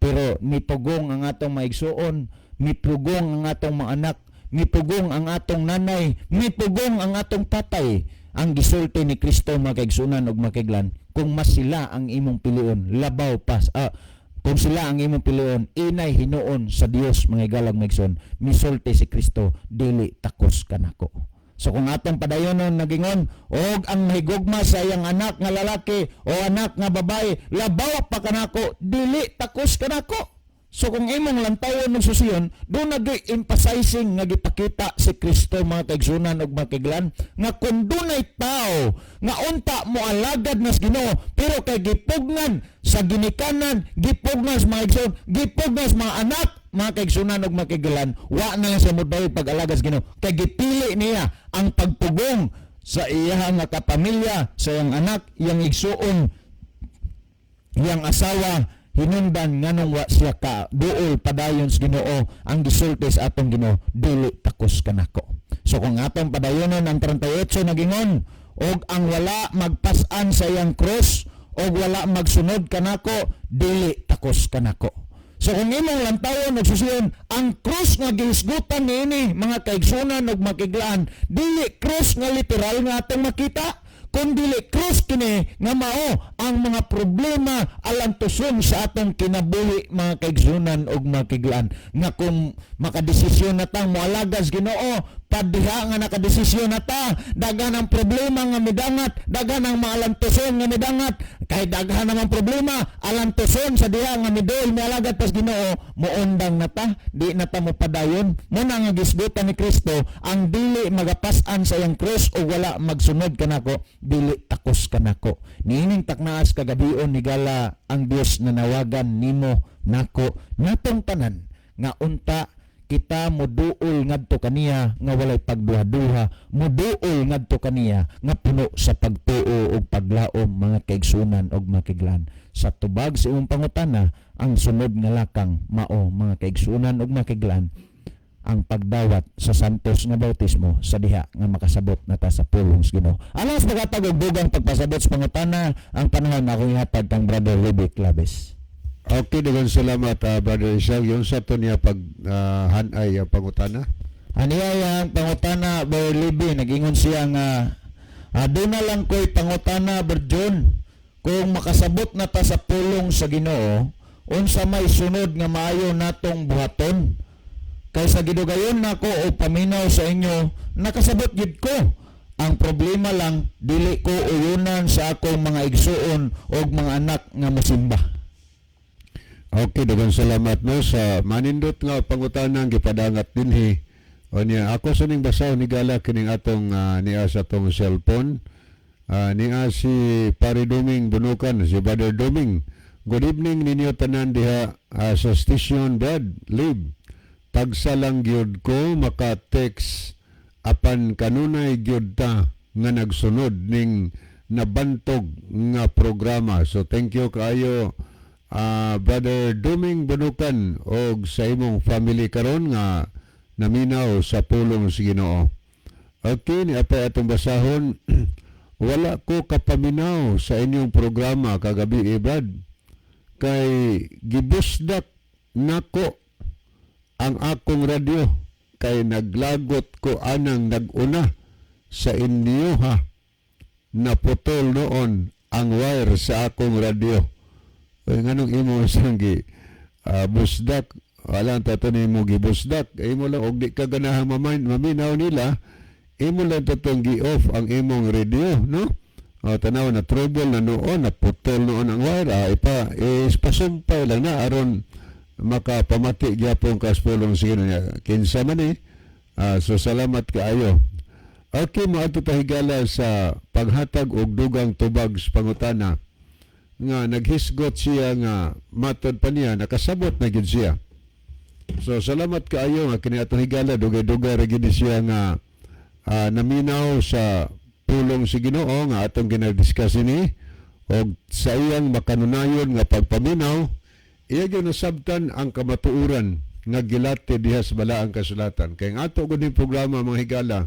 pero mipugong ang atong mga igsuon, mipugong ang atong mga anak, mipugong ang atong nanay, mipugong ang atong tatay, ang gisulti ni Kristo, mga kaigsunan ug mga kaiglan, kung mas sila ang imong pilion labaw pas kung sila ang imong pilion inay hinuon sa Dios, mga igalang mga igsoon, misulti si Kristo, "Dili takos kanako." So kung atong padayonon, nagingon, "Og ang mahigugma sa iyang anak nga lalaki o anak nga babae labaw pa kanako, dili takos kanako." So kung imong lantawon ng susiyon, duna gyud emphasizing nga gipakita si Kristo, mga kaigsunan ug mga kaiglan, nga kung dunay tao nga unta mo alagad nas Ginoo pero kay gipugnan sa ginikanan, gipugnan sa mga igsoon, gipugnan sa mga anak, mga kaigsunan ug mga kaiglan, wa na lang siya modayon pag-alagad sa Ginoo kay gipili niya ang pagpugong sa iya nga kapamilya, sa iyang anak, iyang igsuon, iyang asawa, hinungdan nganong wa siya ka duol padayon sa Ginoo. Ang gisulti sa atong Ginoo, "Dili takos kanako." So kung atong padayonon ang 38, nagingon, "Og ang wala magpas-an sa iyang krus og wala magsunod kanako, dili takos kanako." So kung imong lantawon og susiyon, ang krus nga gihisgutan niini, mga kaigsunan ug makiglaan, dili krus nga literal nga atong makita, kung dili krus kini nga mao ang mga problema, alantuson sa atong kinabuhi, mga kaigsunan ug makiglaan, nga kung makadesisyon na tang moalagad sa Ginoo, padiha nga nakadesisyon na ta, daghan ang problema nga midangat, daghan ang mga alantuson nga midangat. Kahit daghan naman problema, alantuson sa diha nga miduol mialagad pas Ginoo, moundang na ta, di na ta mopadayon. Muna nga gisgutan ni Kristo, "Ang dili magapas-an sa iyang krus o wala magsunod kanako, dili takos kanako." Niining taknaas kagabion, nigala ang Dios na nawagan nimo, nako, natong tanan nga unta kita moduol ngadto kaniya nga walay pagduha-duha, moduol ngadto kaniya nga puno sa pagtuo ug paglaom, mga kaigsunan ug makiglan. Sa tubag sa imong pangutana, ang sunod nga lakang mao, mga kaigsunan ug makiglan, ang pagdawat sa santos nga bautismo sa diha nga makasabot na ta sa pulong sa Ginoo. Alas paghatag og dugang pagpasabot sa pangutana, ang panahon akong ihatag kang Brother Libby Claves. Okay, daghang salamat, Brother Isaac. Yung sa to niya pag hanay ang pangutana. Aniya ang pangutana, Brother Libby, nagingon siya nga, "Duna lang ko'y pangutana, Brother John. Kung makasabot na ta sa pulong sa Ginoo, unsa may sunod nga maayo natong buhaton? Kay sa gidugayon nako o paminaw sa inyo, nakasabot gid ko. Ang problema lang, dili ko uyunan sa akong mga igsuon og mga anak nga mosimba." Okay, daghang salamat, no, sa manindot nga pangutana ang gipadangat dinhi. O niya, ako sa ning basahon, higala, kining atong niya sa atong cellphone. Niya si Pare Duming Bunukan, si Brother Duming. "Good evening ninyo tanan diha sa station, Brad Lib. Tagsa lang gyud ko maka-text apan kanunay gyud ta nga nagsunod ning nabantog nga programa." So thank you kaayo, Brother Duming Bunukan, og sa imong family karon nga naminaw sa pulong sa Ginoo. Okay, ni apay atong basahon. "Wala ko kapaminaw sa inyong programa kagabi, Brad. Kay gibusdak nako ang akong radyo kay naglagot ko anang naguna sa inyo ha. Naputol noon ang wire sa akong radyo." Uy, nganong imo sang gi busdak? Wala ang tato nimo gibusdak. Imo lang, og di ka ganahan maminaw nila, imo lang tatong gi-off ang imong radio, no? O, tanaw na trouble na noon, naputol noon ang wire, ipa, is pasumpay lang na aron makapamati gyapon ka sa pulong sa Ginoo niya. Kinsa man eh. So salamat kaayo. Okay, moadto ta, higala, sa paghatag og dugang tubag sa pangutana nga naghisgot siya nga matod pa niya nakasabot na gid siya. So salamat kaayo nga kini atong higala, dugay-dugay ra gid siya nga naminaw sa pulong sa Ginoo nga atong ginadiscuss ini, og sa iyang makanunayon nga pagpaminaw, iya gyud nasabtan ang kamatuoran nga gilati diha sa balaang kasulatan. Kay ang ato gud ning programa, mga higala,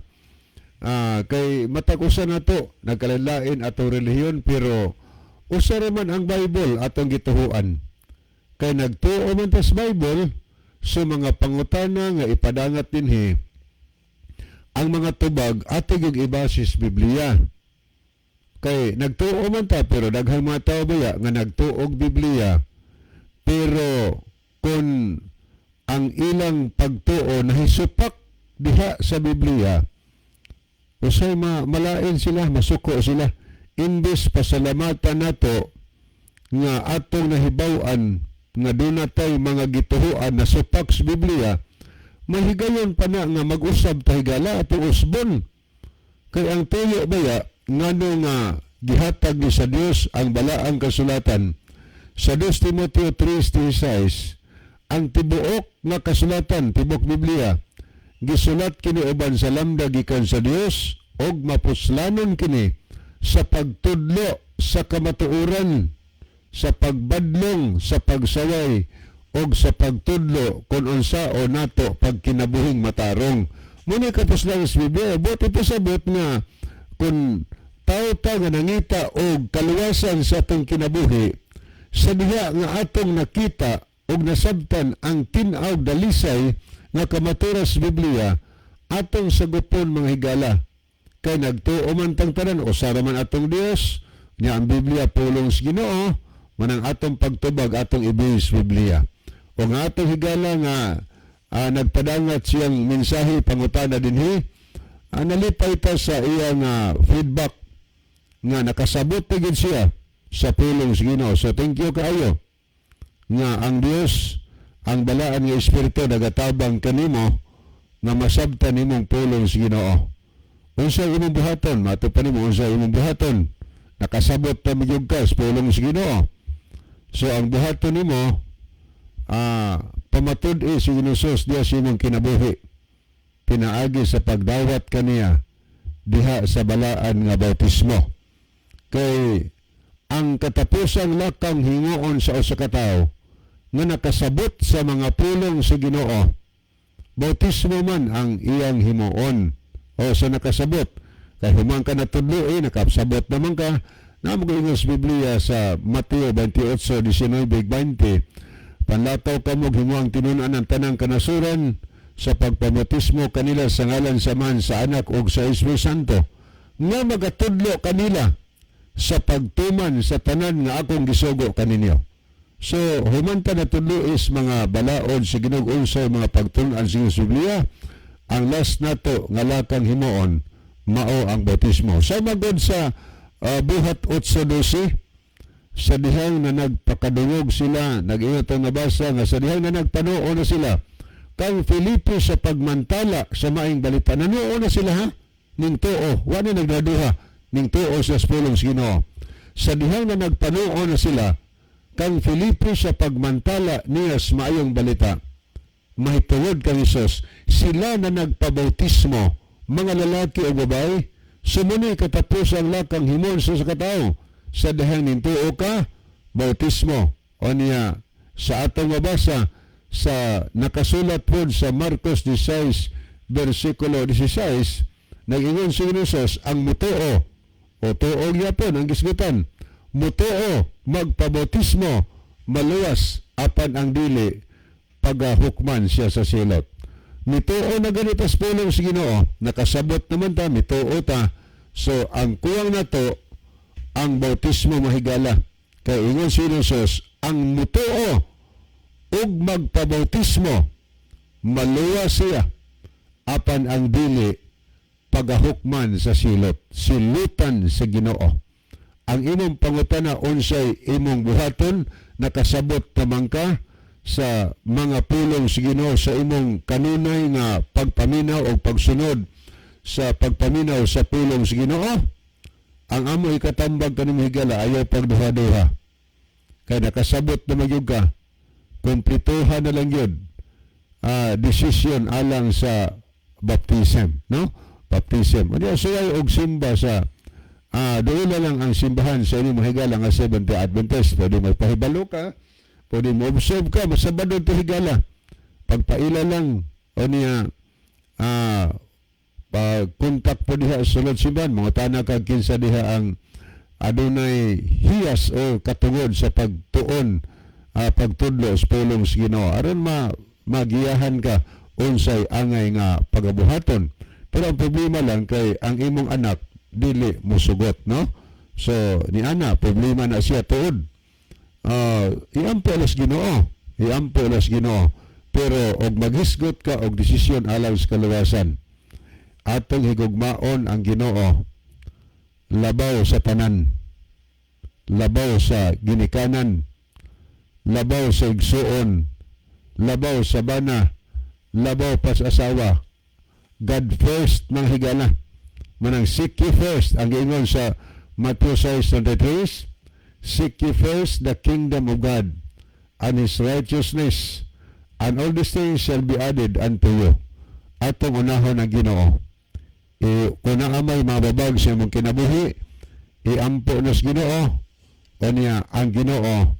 kay matag usa nato nagkalain atong relihiyon, pero usa ra man ang Bible atong gituhuan. Kay nagtuo man ta sa Bible, so mga pangutana nga ipadangat dinhi, ang mga tubag ato gyud ibasis Biblia. Kay nagtuo man ta, pero daghang mga tao baya nga nagtuog Biblia, pero kung ang ilang pagtuo nahisupak diha sa Biblia. Usay malain sila, masuko sila. Imbes pasalamatan nato nga atong nahibaw-an nga duna tay mga gituhuan na supak sa Biblia, mahigayon pa na nga mag-usab ta, higala, atong usbon. Kay ang tuyo baya ngano nga gihatag ni sa Dios ang Balaang Kasulatan. Sa 2 Timoteo 3:16, ang tibuok nga kasulatan, tibuok Biblia, gisulat kini uban sa lambda gikan sa Dios og mapuslanon kini sa pagtudlo sa kamatuoran, sa pagbadlong, sa pagsaway og sa pagtudlo kung unsaon nato pagkinabuhing matarong. Muna kapuslan sa Biblia, buot ipasabot nga kung tao ta nga nangita og kaluwasan sa atong kinabuhi, sa diha nga atong nakita og nasabtan ang tin-aw dalisay nga kamatuoran sa Biblia, atong sagupon, mga higala. Kay nagtuo man tang tanan, usa ra man atong Dios, nya ang Biblia pulong sa Ginoo, manang atong pagtubag, atong ibis Biblia. O nga atong higala nga nagpadangat siyang mensahe, pangutana dinhi, nalipay ta sa iyang feedback nga nakasabot na gid siya sa pulong sa Ginoo. So thank you kaayo nga ang Dios, ang Balaan nga Espiritu, nagatabang kanimo nga masabtan nimong pulong sa Ginoo. Unsa imong buhaton? Mato pa nimo unsa imong buhaton? Nakasabot pa magyud ka sa pulong sa Ginoo. So ang buhaton nimo, pamatud-i si Hesus diha sa imong kinabuhi pinaagi sa pagdawat kaniya diha sa balaan nga bautismo. Kay ang katapusang lakang himuon sa usa ka tawo nga nakasabot sa mga pulong sa Ginoo, bautismo man ang iyang himuon o sa nakasabot. Kay human ka natudlo eh, nakasabot naman ka. Namo ko sa Biblia sa Mateo 28:19-20, "Panlataw kamo, himuang tinun-an ang tanang kanasuran sa pagpabautismo kanila sa ngalan sa Amahan, sa Anak ug sa Espiritu Santo, nga magatudlo kanila sa pagtuman sa tanan nga akong gisugo kaninyo." So, human ta natudlo is mga balaod sa Ginoo, unsay mga pagtun-an sa Biblia, ang last nato nga lakang himuon mao ang bautismo. Sa magod sa Buhat 8:12, sa dihang na nagpakadungog sila, nag-ingat ang nabasa nga sa dihang na nagpanuo na sila kang Felipe sa pagmantala sa Maayong Balita. Nanuo na sila ha, ning tuo, wa na nagdaduha, ning tuo sa pulong sa Ginoo. Sa dihang na nagpanuo na sila kang Felipe sa pagmantala niya sa Maayong Balita, mahitungod kang Hesus, sila na nagpabautismo, mga lalaki o babae. Sumuni katapos ang lakang himon sa katao sa dihang nintuo ka, bautismo. O niya, sa atong mabasa sa nakasulat po sa Marcos 16 versikulo 16, nag-ingon si Jesus, ang mutuo o tuo gyapon ang gisgutan, mutuo, magpabautismo, maluwas, apan ang dili, pagahukman siya sa silot. Mituo na ganito sa pulong sa Ginoo, nakasabot naman ta, mituo ta. So ang kuwang nato ang bautismo, mahigala. Kay ingon si Jesus, ang mutuo ug magpabautismo, maluwas siya, apan ang dili, pagahukman sa silot, silutan sa Ginoo. Ang imong pangutana, unsay imong buhaton, nakasabot naman ka sa mga pulong sa Ginoo sa imong kanunay nga pagpaminaw o pagsunod sa pagpaminaw sa pulong sa Ginoo. Ang amo ikatambag kanimo, higala, ayaw pagduha-duha. Kay nakasabot na magyud ka, kumplituhan na lang yun decision alang sa baptism, no? Baptism. Ano suway og simba sa doon na lang ang simbahan sa inyong mga higala nga Seventh Day Adventist. Pwede magpahibalo ka, pwede mo observe ka, masabado to, higala. Pagpaila lang, o niya, pag-contact po diha sa sulod simbahan, mga tana kag kinsa diha ang adunay hiyas o katungod sa pagtuon, pagtudlo sa pulong sa Ginoo aron ma magiyahan ka unsay angay nga pagabuhaton. Pero ang problema lang kay ang imong anak dili musugot, no? So ni ana, problema na siya tuod. Iampo alas Ginoo, iampo alas Ginoo, pero og maghisgot ka og desisyon alang sa kaluwasan. Atong higugmaon ang Ginoo labaw sa tanan, labaw sa ginikanan, labaw sa igsuon, labaw sa bana, labaw pa sa asawa. God first, mga higala. Manang seek ye first, ang giingon sa Matthew 6:23, "Seek ye first the kingdom of God and His righteousness, and all these things shall be added unto you." Atong unahon ang Ginoo. E, kung naa may mababag sa imong kinabuhi, iampo nas Ginoo, kanya ang Ginoo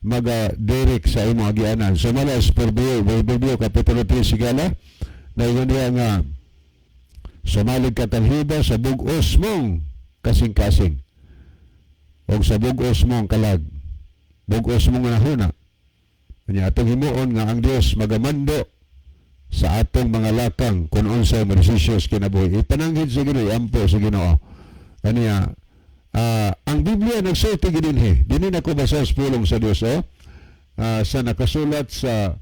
maga-direct sa imong agianan. So malas Proverbio Kapitulo 3, higala, na ingon niya nga sumalig ka kang Jehova sa bug-os mong kasing-kasing o sa bug-os mong kalag, bug-os mong nahuna. Kanya atong himuon nga ang Dios magamando sa atong mga lakang kung unsa mo desisyon sa kinabuhi. Ipananghid sa Ginoo, iampo sa Ginoo. Kanya ang Biblia nagsulti gid dinhi. Dinhi nako basa sa pulong sa Dios, oh. Sa nakasulat sa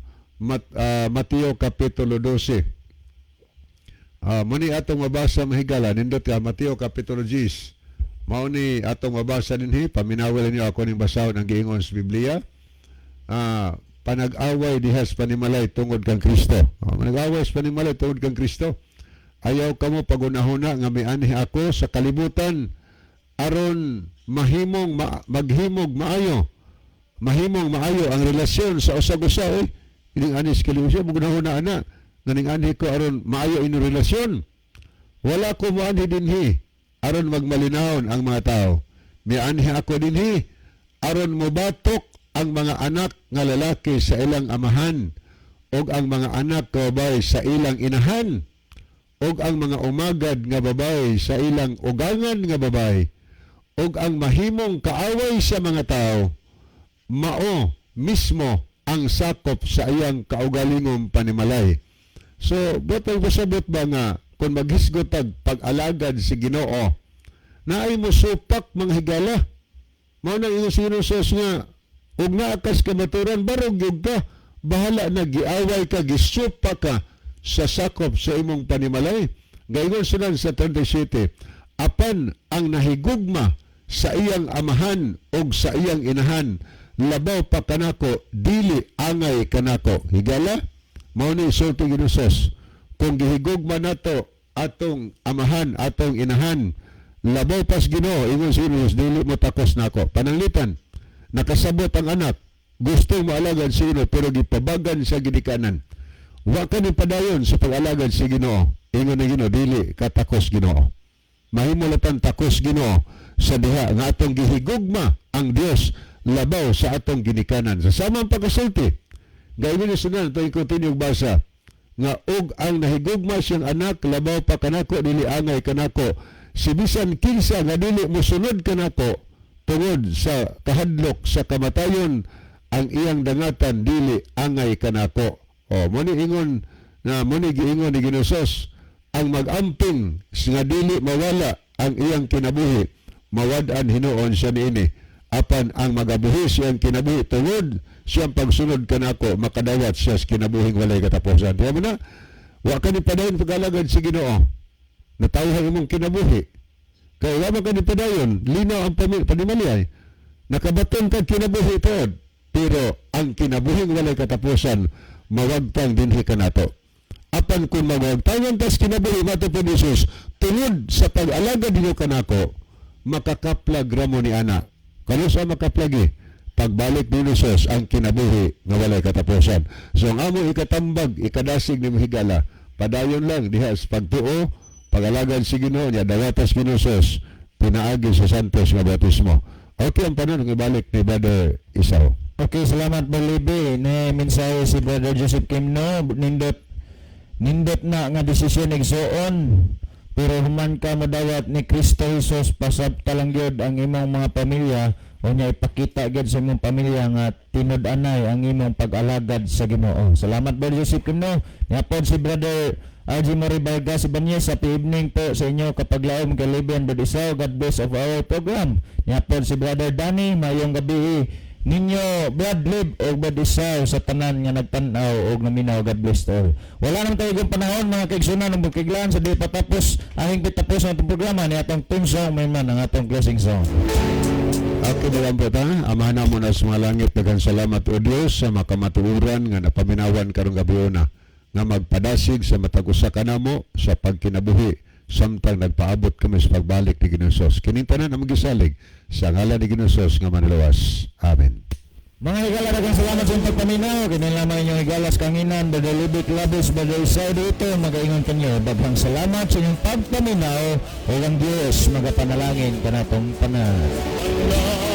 Mateo Kapitulo 12. Muni atong mabasa, mahigala, nindot ka Mateo Kapitulo 10. Mao ni atong mabasa dinhi, paminawin ninyo ako ning basahon ang giingon sa Biblia. Panag-away diha sa panimalay tungod kang Kristo. Oh, panag-away sa panimalay tungod kang Kristo. Ayaw kamo pagunahuna nga mianhi ako sa kalibutan aron mahimong maghimog maayo. Mahimong maayo ang relasyon sa usag-usa eh. Ining anis kalibutan mo gunahuna ana nga ning anhi ko aron maayo inyong relasyon. Wala ko moanhi dinhi aron magmalinahon ang mga tao. Mianhi ako dinhi aron mobatok ang mga anak nga lalaki sa ilang amahan ug ang mga anak nga babae sa ilang inahan ug ang mga umagad nga babae sa ilang ugangan nga babae, ug ang mahimong kaaway sa mga tao mao mismo ang sakop sa iyang kaugalingong panimalay. So, butong pasabot ba nga kung maghisgot tag pag-alagad si Ginoo, naay mo supak, mga higala. Mao nang ingon si Jesus nga ug naa kas kamaturan, barog gyud ka, bahala na giaway ka, gisupak ka sa sakop sa imong panimalay. Gayon sunan sa 37, apan ang nahigugma sa iyang amahan og sa iyang inahan labaw pa kanako, dili angay kanako. Higala, mao ni sulti ni Jesus. Kung gihigugma nato atong amahan, atong inahan labaw pas Ginoo, ingon si Jesus, dili mo takos nako. Pananglitan nakasabot ang anak, gusto moalagad sa Ginoo, pero gipabagan sa ginikanan, wa ka ni padayon sa pag-alagad sa Ginoo, ingon ni Ginoo, dili ka takos Ginoo. Mahimo latan takos Ginoo sa diha nga atong gihigugma ang Dios labaw sa atong ginikanan. Sa samang pagkasulti, gayon ni sunan ito, continue basa nga og ang nahigugma siyang anak labaw pa kanako, dili angay kanako. Si bisan kinsa nga dili mosunod kanako tungod sa kahadlok sa kamatayon, ang iyang dangatan, dili angay kanako. O mo ni ingon na mo ni giingon ni Ginoo, ang mag-amping nga dili mawala ang iyang kinabuhi, mawad-an hinuon siya niini, apan ang magabuhi siyang kinabuhi tungod siyang pagsunod kanako, makadawat siya sa kinabuhing walay katapusan. Diya mo na, wa ka ni padayon pag-alagad sa Ginoo, natawhan imong kinabuhi kay wa man ka ni padayon, linaw ang panimalay, nakabaton kag kinabuhi tuod, pero ang kinabuhing walay katapusan mawagtang dinhi kanato. Apan kung magwagtangan tas kinabuhi, mato po ni Jesus, tungod sa pag-alagad ninyo kanako, makakaplag ramo ni ana. Kano sa makaplagi? Pagbalik ni Jesus, ang kinabuhi nga walay katapusan. So ang amo ikatambag, ikadasig ni higala, padayon lang diha sa pagtuo, pag-alagad si Ginoo niya, dawatas Ginoo Jesus, pinaagi sa santos nga bautismo. Okay, ang panon ibalik ni Brother Isaw. Okay, salamat, Bolibe. Ni mensahe si Brother Joseph Kimno, nindot nindot na nga desisyon, igsuon. Pero human ka modawat ni Kristo Jesus, pasabta lang gyud ang imong mga pamilya o nya ipakita gyud sa imong pamilya nga tinud-anay ang imong pag-alagad sa Ginoo. Salamat, Brother Joseph Kimno. Niapod si Brother RG Mori Vargas Ibanez, happy evening po sa inyo kapaglaom kay Libian Brother Isaw. God bless of our program. Niapod si Brother Danny, mayong gabi. Ninyo, Brad Lib o Brad Isaw, sa tanan nga nagtan-aw og naminaw, God bless to all. Wala naman tayo kung panahon, mga kaigsunan ng bukiglan sa di pa tapos ahing pitapos ang atong programa ni atong theme song may man ang atong closing song. Okay na lang po ta. Amahan namo na sa mga langit, daghang salamat, O Dios, sa makamatuoran nga napaminawan karong gabiuna nga magpadasig sa matag usa kanamo sa pagkinabuhi samtang nagpaabot kami sa pagbalik ni Ginoong Hesus. Kining tanan among gisalig sa ngalan ni Ginoong Hesus nga manluwas. Amen. Mga higala, daghang salamat sa inyong pagpaminaw. Kini lamang inyong higala sa kanginan, Brother Libik Labis, Brother Isay dito, magaingon kanyo. Daghang salamat sa inyong pagpaminaw o ang Diyos magapanalangin kanatong tanan.